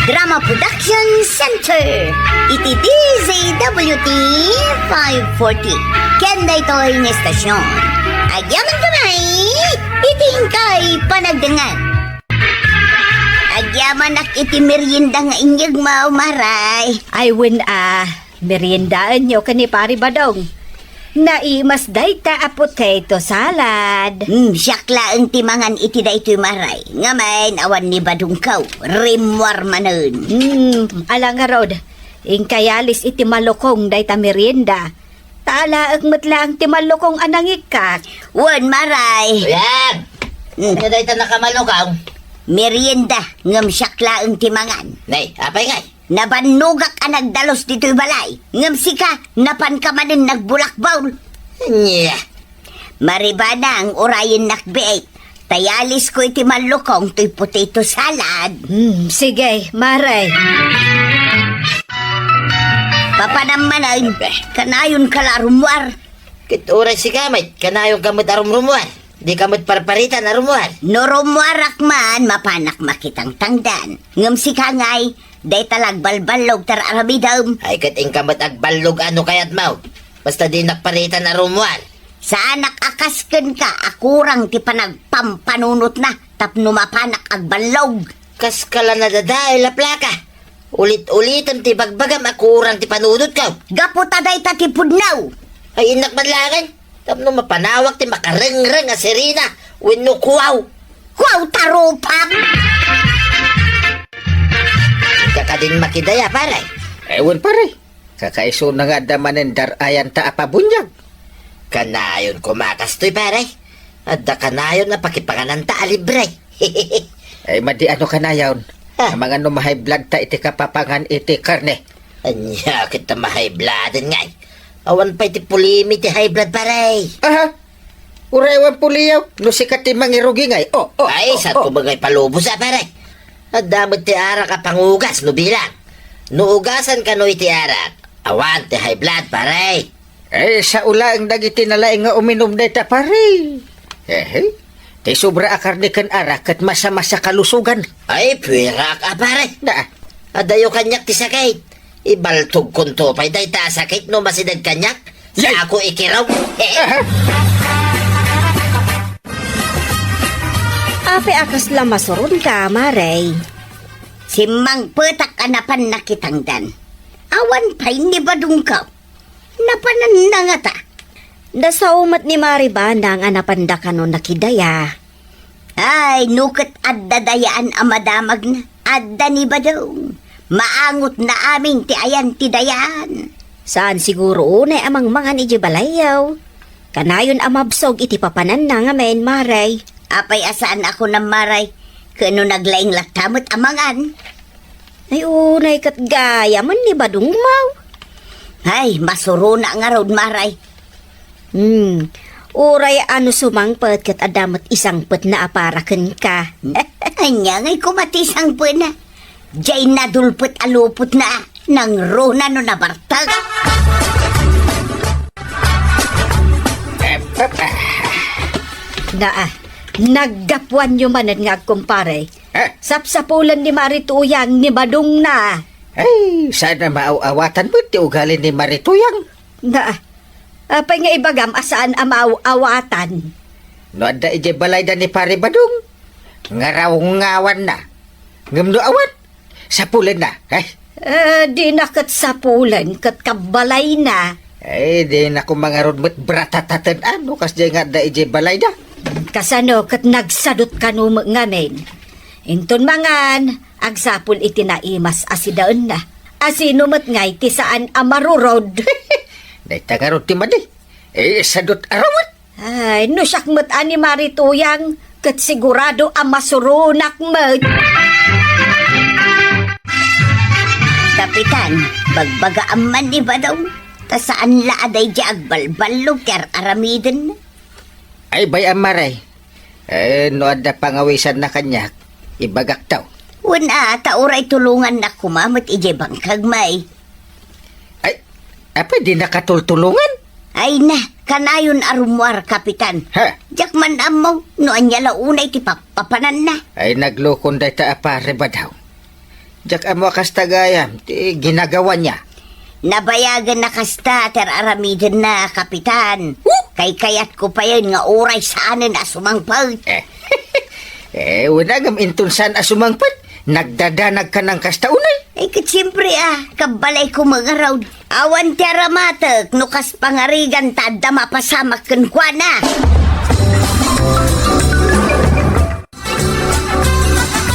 Drama Production Center iti D Z W T five forty. Ken daytoy nga estasyon, agyamankami iti inkay panagdengngeg. Agyamanak iti merienda nga inyegmo, Maray. Ay, wen a, meriendaenyo ken ni Pari Badong. Naimas dayta a potato salad. Hmm, siak laeng ti mangan iti daytoy, Maray. Ngamin, awan ni Badongko. Rimmuar manen. Hmm, ala ngarud. Inkayalis iti malukong dayta merienda. Ta alaek met laeng ti malukong a nangikkak. Wen, Maray. Ayan! Hmm. Ania dayta nakamalukong? Merienda, ngem siak laeng ti mangan. Nay, apay ngay? Nabannogak a nagdalus ditoy balay, ngem sika, napanka manen nagbulakbol. Ania? Maribana ang urayennak biit. Ta iyalisko iti malukong toy potato salad. Hmm, sige, Maray. Papanam manen, kanayon ka la rummuar. Ket uray sika met, kanayon ka met a rumrummuar. Di ka met parparitan a rummuar. No rummuarak man, mapanak makitangtangdan. Ngem sika ngay, dayta la agbalballog ti ar-aramidem. Ay, ket inka met agballoga no kayatmo. Basta dinak paritan a rummuar. Saanak a kas kenka a kurang ti panagpampanunotna tapno mapanak agballog. Kaska la nadadael a plaka. Ulit-ulitem ti ibagbagam a kurang ti panunotko. Gapu ta dayta ti pudno. Ay, innak man laengen. Tapno mapanawak ti makarengreng a sirena wenno kuaw. Kuaw ta rupam! Inka kadin makidaya, pare? Ewan, pare. Kakaisuna nga adda manen dar-ayanta a pabuniag. Kanayon koma kastoy, pare. Adda kanayon a pakipangananta a libre. Ay, madi ano kanayon? Ah. Amangan no ma-high blood ta iti kapapangan iti karne. Ania ket ta ma-high blooden ngay? Awan pay ti pulimi ti high blood, pare. Aha. Uray awan puliyaw, no sika ti mangirugi ngay. Oh, oh, Ay, oh, sa oh. Kumagay palubos, ah, pare. Adda met ti arak a pangugas no bilang. No ugasan kano iti arak, awan ti high blood, pare. Eh, sao laeng dagiti nalaing nga uminum dayta, pare. Eh, eh. Ti sobra a karne ken arak ket masamasa kalusogan. Ay, puwerak a, pare. Na. Adayo kaniak ti sakit. Ibaltogkonto pay dayta a sakit no masideg kaniak. Yay! Sa ako ikiraw. Apay a kasla masuronka, Maray? Simmangpetak a napan nakitangdan. Awan pay ni Badongko. Napananna ngata. Nasao met ni Maribana nga napanda kano nakidaya. Ay, no ket adda dayaan a madamagna, adda ni Badong. Maangotna amin ti ayan ti dayaan. Saan siguro unay a mangmangan idiay balayyo. Kanayon a mabsog iti papananna ngamin, Maray. Apay a saan a kunam, Maray? Ket no naglaing latta met a mangan? Ay, unay ket gayamen ni Badong maw. Ay, masurona ngarud, Maray. Hmm. Uray a no sumangpet ket adda met isangpetna a para kenka. Ania ngay koma ti sangpetna? Diay nadulpet a lupotna, nangruna no nabartek. Naa, naggapuanyo manen nga agkumpare. Eh? Sapsapulen ni Marituyang ni Badongna. Ay, saan a maaw-awatan met ti ugali ni Marituyang. Na, apay nga ibagam a saan a maaw-awatan? No adda idiay balayda ni Pare Badong, ngarawngawanna. Ngem no awan, sapulenna. Ay. Eh, dina ket sapulen ket kabalayna. Ay, dina ko mangarud met bratataten ano, kasdiay nga adda idiay balayda. Kasano ket nagsadut kano met ngamin? Inton mangan, agsapul iti naimas a sidaenna. Asino met ngay ti saan a marurod? Dayta ngarud ti madi. Eh, sadut arawet. Ay, no siak met a ni Mari Tuyang, ket sigurado a masuronak met. Kapitan, bagbagaam man ni Badong, ta saan la a daydi agbalballog ti ar-aramiden. Ay, bay-am, Mare. Eh, no adda pangawisanna kaniak, ibagakto. Wen a, ta uray tulongannak koma met idiay bangkag, may. Ay, apay dinaka tultulongan? Ay na, kanayon a rummuar, Kapitan. Ha? Diak man ammo no ania la unay ti pappapananna. Ay, naglukon dayta a Pare Badong. Diak ammo a kasta gayam ti ginagawaniya. Nabayagen a kasta ti ar-aramidenna, Kapitan. Huh? Kaykayatko payen nga uray saanen a sumangpet. Eh, eh, wen a ngem inton saan a sumangpet. Nagdadanagka nang kasta unay. Ay, ket siempre a, kabbalayko met ngarud. Awan ti aramatek no kas pangarigan ta adda mapasamak kenkuana.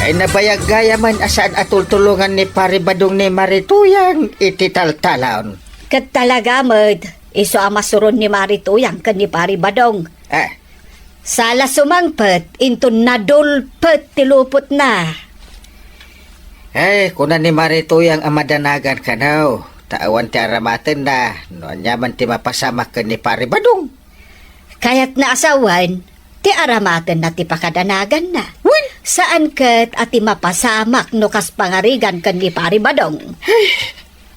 Ay, nabayag gayamen a saan a tultulongan ni Pare Badong ni Mari Tuyang iti taltalon. Ket talaga met, isu a masuron ni Mari Tuyang ken ni Pare Badong. Eh. Saan la sumangpet, inton nadulpet ti lupotna. Eh, kuna ni Mari Tuyang a madanagan kano, ta awan ti aramatenna, no aniaman ti mapasamak ken ni Pare Badong. Kayatna a sawen, ti aramatenna ti pakadanaganna. Wen? Saan ket a ti mapasamak no kas pangarigan ken ni Pare Badong.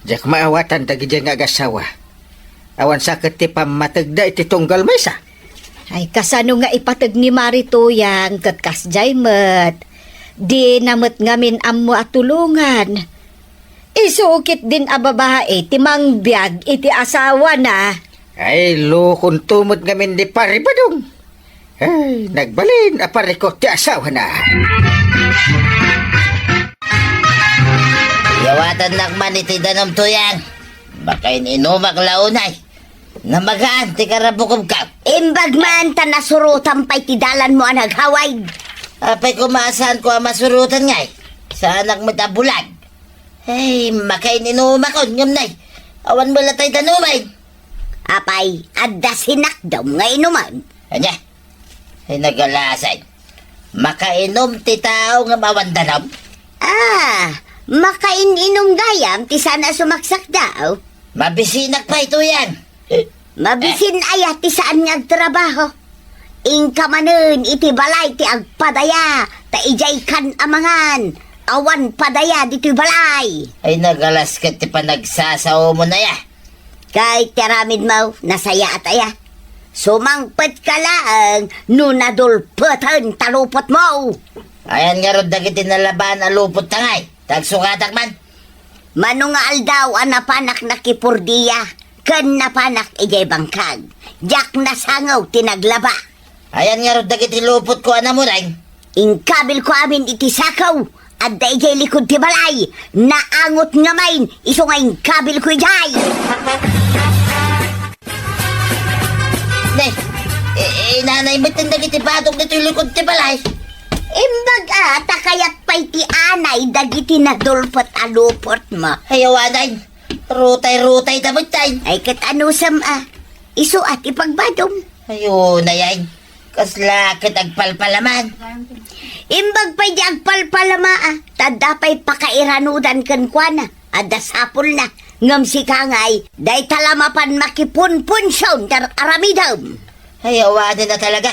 Diak maawatan dagiti nga agassawa. Awan sa ket ti pammategda iti tunggal maysa. Ay, kasano nga ipateg ni Mari Tuyang ket kasdiay met. Dina met ngamin ammo a tulongan. Isu ketdin a babai ti mangbiag iti asawana. Ay, lukonto met ngamin ni Pare Badong. Ay, nagbalin a parikot ti asawana. Yawatannak man iti danum, Tuyang. Makain-inumak la unay. Namagaan ti karabukobko. Imbag man ta nasurotan pay ti dalanmo a naghaway. Apay koma a saanko a masurotan ngay? Saanak met a bulag. Ay, makain-inumakon, ngem nay, awan met la tay danumen. Apay, adda sinakdom nga inumen. Ania? Ay, nagalasan. Makainum ti tao ngem awan danum? Ah, makain-inum gayam ti saan a sumaksakdaw. Mabisinak pay, Tuyang. Mabisin aya ti saan nga agtrabaho. Inka manen iti balay ti agpadaya, ta idiay kan amangan. Awan padaya ditoy balay. Ay, nagalas ket ti panagsasaomo, nay a. Kay ti aramidmo, nasayaat aya. Sumangpetka laeng no nadulpeten ta lupotmo. Ayan ngarud dagiti nalabaan a lupot ta ngay, ta agsukatak man. Mano nga aldaw a napanak nakipordia ken napanak idiay bangkag, diak nasangew ti naglaba. Ayan ngarud dagiti lupotko a namureng? Inkabilko amin iti sakaw, adda idiay likud ti balay. Naangot ngamin, isu nga inkabilko idiay. Ne, i-, inanay met dagiti batok ditoy likud ti balay. Imbag a, ta kayat pay ti anay dagiti nadulpet a lupotmo. Ay, awanan. Rutay-rutay ta met tay. Ay, ket anusem a. Isu a ti pagbadom. Ayo, nayay. Kasla ket agpalpalaman. Imbag pay di agpalpalama a. Ta adda pay pakairanudan kenkuana. Adda sapulna. Ngem sika ngay, dayta la mapan makipunpunsion ti aramidem. Ay, awanen a talaga.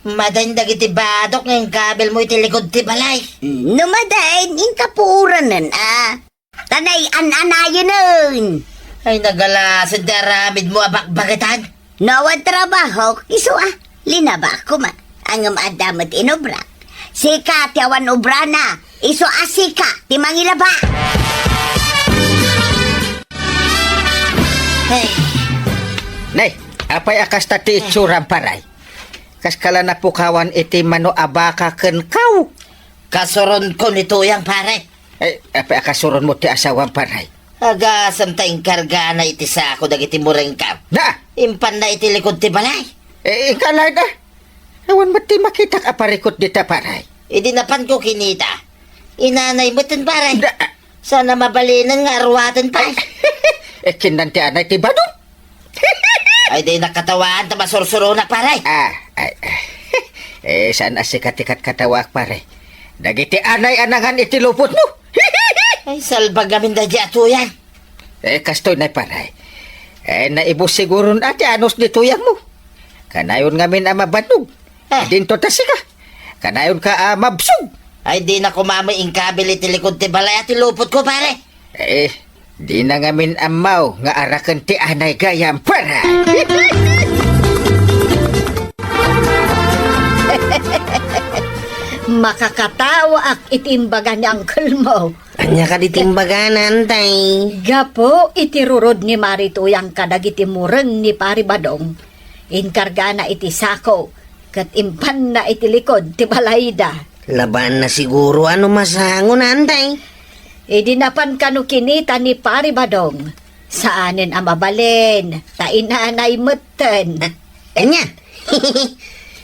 Madain dagiti batok nga inkabilmo iti likud ti balay. No madain, inka puoranen a. Ta nay an-anayenen. Ay, nagalasen ti aramidmo a bakbaketan. No awan trabaho, isu a, linabak koma. Ngem adda met inobrak. Sika ti awan obrana, isu a sika ti mangilaba. Hey. Nay, apay a kasta ti itsuram, paray? Kaskala napukawan iti mano a baka ken kaw. Kasuronko ni Tuyang, pare. Ay, apay a kasuronmo ti asawam, pare? Agasem ta inkargana iti sako dagiti murengko. Na! Impanna iti likud ti balay. Eh, inka laeng a. Awan met ti makitak a parikot dita, pare. Idi napanko kinita, inanay metten, pare. Da- Saan a mabalinen nga aruaten pay. Eh, kinnan ti anay ti badom. Ay, di nakatawaan ta masursuronak, pare. Ah, ay, ay. Eh, saan a sika ti katkatawaak, pare? Dagiti anay a nangan iti lupotmo. Ay, salbag ngamin daydi a tuyang. Eh, kastoy nay, pare. Eh, naibus siguron a ti anus ni tuyangmo. Kanayon ngamin a mabannog. Ah. Idinto ta sika. Kanayonka a mabsog. Ay, di na kumamay inkabil iti likod ti balay a ti lupotko, pare. Eh, di na ngamin ammaw nga araken ti anay gayam, pare. Makakatawaak iti imbaga ni uncle mo. Ania kadi ti imbagana, Antay? Gapu iti rurod ni Mari Tuyang kadagiti mureng ni Pari Badong, inkargana iti sako ket impanna iti likod ti balayda. Labaanna siguro a no masangon, Antay. Idi napan kano kinita ni Pari Badong, saanen a mabalin, ta inanay metten. Ah, ania?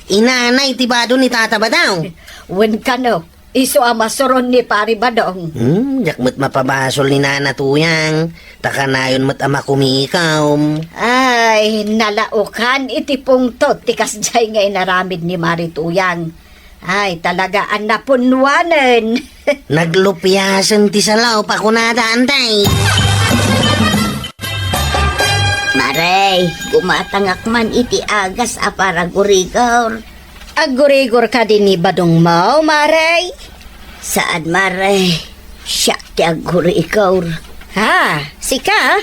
Inanay ti bado ni Tata Badong? Wen kano, isu a masuron ni Pari Badong. Hmm, diak met mapabasol ni Nana Tuyang, ta kanayon met a makumikom. Ay, nalaokan iti pungtot ti kasdiay nga inaramid ni Mari Tuyang. Ay, talaga a napunwanen. Naglupiasen ti salaop a kunada, Antay. Mare, gumatangak man iti agas a para gurigor. Aggurigor kadi ni Badong mo, Mare? Saan, Mare. Siak ti aggurigor. Ha? Sika?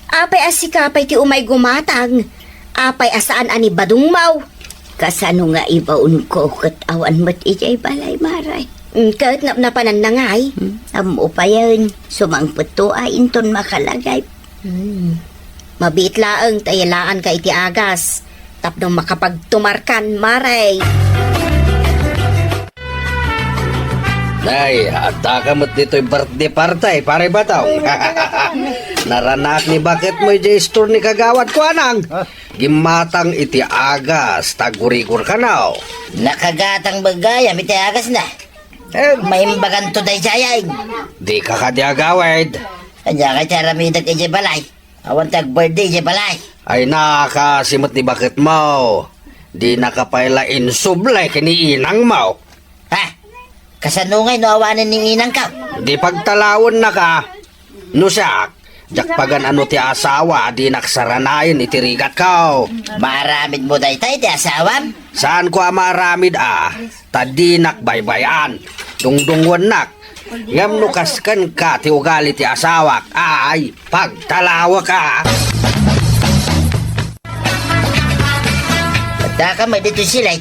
Apay a sika pay ti umay gumatang? Apay a saan a ni Badong mo? Kasano nga ibaonko ket awan met idiay balay, Mare? Mm, ket napnapananna ngay? Hmm, ammo payen, sumangpetto a inton makalagip. Hmm. Mabiit laeng ta ilaanka iti agas tapno makapagtumarkan, Mare. Nay, addaka met ditoy birthday party, Pare Badong. Naranak ni baketmo idiay store ni Kagawad Kuanang. Gimmatang iti agas, taggurigor kano. Nakagatang met gayam iti agasna. Eh, maimbaganto daydiay. Dika kadi agawid. Ania kay ti aramidek idiay balay? Awan ti ag-birthday idiay balay. Ay, nakasi met ni baketmo. Dinaka pay la insubli ken ni inangmo. Ha? Kasano ngay no awanen ni inangko? Di pagtalawennaka. No siak, diak pagan-ano ti asawa a dinak saranayen iti rigatko. Maaramidmo dayta iti asawam? Saanko a maaramid a, ta dinak baybay-an. Dungdungngoennak. Ngem no kas kenka ti ugali ti asawak, ay, pagtalawek a. Addaka met ditoy silay.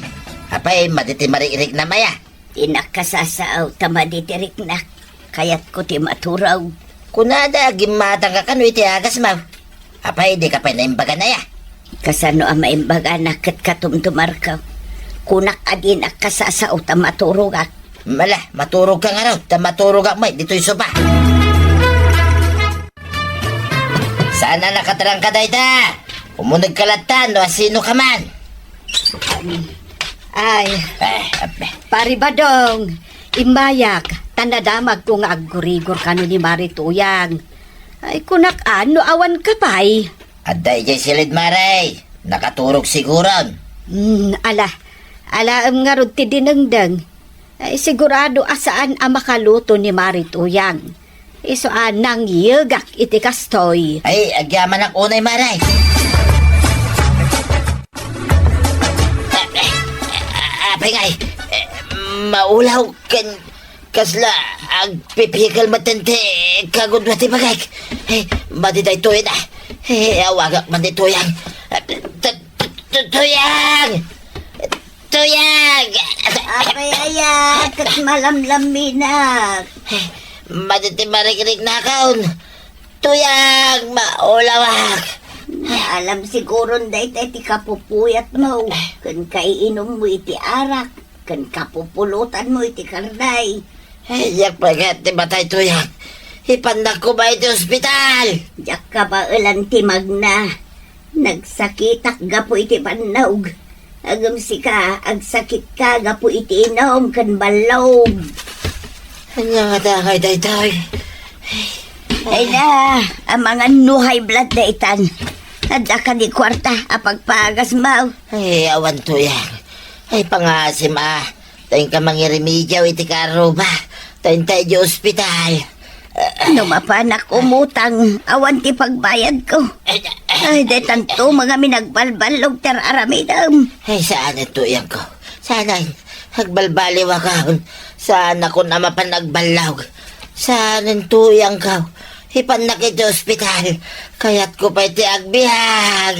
Apay, madi ti marik-riknam aya? Ti nakasasao ta madi ti riknak. Kayatko ti maturog. Kunada, gimmatangka kano iti agasmo. Apay, dika pay naimbagana aya? Kasano a maimbagana ket katumtumarko? Kunak a dinak kasasao ta maturogak. Mala, maturogka ngarud, ta maturogak met ditoy sopa. Saan a nakatrangka dayta? Umunegka latta no asinoka man. Ay, eh, ape. Pari Badong, immayak, ta nadamagko nga aggurigor kano ni Mari Tuyang. Ay, kunak a, no awanka pay? Adda idiay silid, Mare. Nakaturog siguron. Hmm, ala. Alaem ngarud ti dinengdeng. Ay, sigurado a saan a makaluto ni Mari Tuyang. Isu a nangyegak iti kastoy. Ay, agyamanak unay, Mare. Apay ngay, eh, maulaw ken kasla agpipikel metten ti kagudua ti bagik. Eh, madi daytoy na. Eh, awagak man ni Tuyang. Tu-, tu-, tu-, Tuyang! Tuyang! Apay aya, ket malamlaminak. Madi ti marikriknakon. Tuyang, maulawak. Alam siguron dayta ti kapupuyatmo, ken kaiinummo iti arak, ken kapupulotanmo iti karday. Ay, diak pay kayat ti matay, Tuyang. Ipannak koma iti ospital. Diak kabaelan ti magna. Nagsakitak gapu iti bannog. Ngem sika, agsakitka gapu iti inum ken ballog. Ania ngata ngay daytoy? Ay na, amangan no high blood daytan. Adda kadi kuarta a pagpagasmaw? Ay, awan, Tuyang. Ay, pangaasim a. Ta inka mangiremediaw iti kaarruba. Ta inta iti ospital. No mapanak umutang, awan ti pagbayadko. Ay, detanto, mga minagbalballog ti ar-aramidem. Ay, saan, Tuyangko. Saan, agbalbaliwakon. Saanakon a mapan agballag. Saan, Tuyangko. Ipannak iti ospital. Kayatko pay ti agbiag.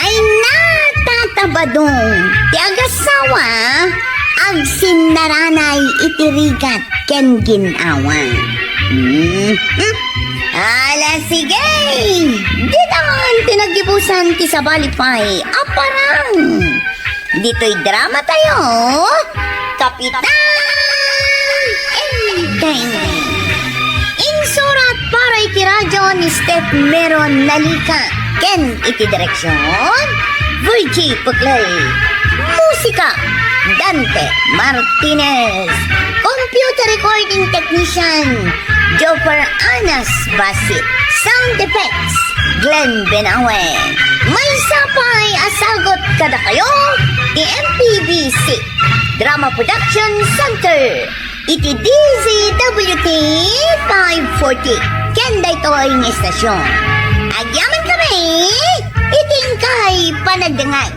Ay, natatabadong ti agasawa, agsinnaranay iti rigat ken gin-awa. Hmm? Hmm? Ala, sige! Ditan ti naggibusan ti sabali pay a parang. Ditoy drama tayo, Kapitan Enteng. Insurat para iti radyo ni Steph Meron Nalica ken iti direksyon, Virgie Puclay. Musika, Dante Martinez. Computer recording technician, Joffer Anas Basit. Sound effects, Glenn Benawe. Maysa pay a sagut kadakayo ti M P B C Drama Production Center iti D Z W T five forty ken daytoy nga istasyon. Agyamankami iti inkay panagdengngeg.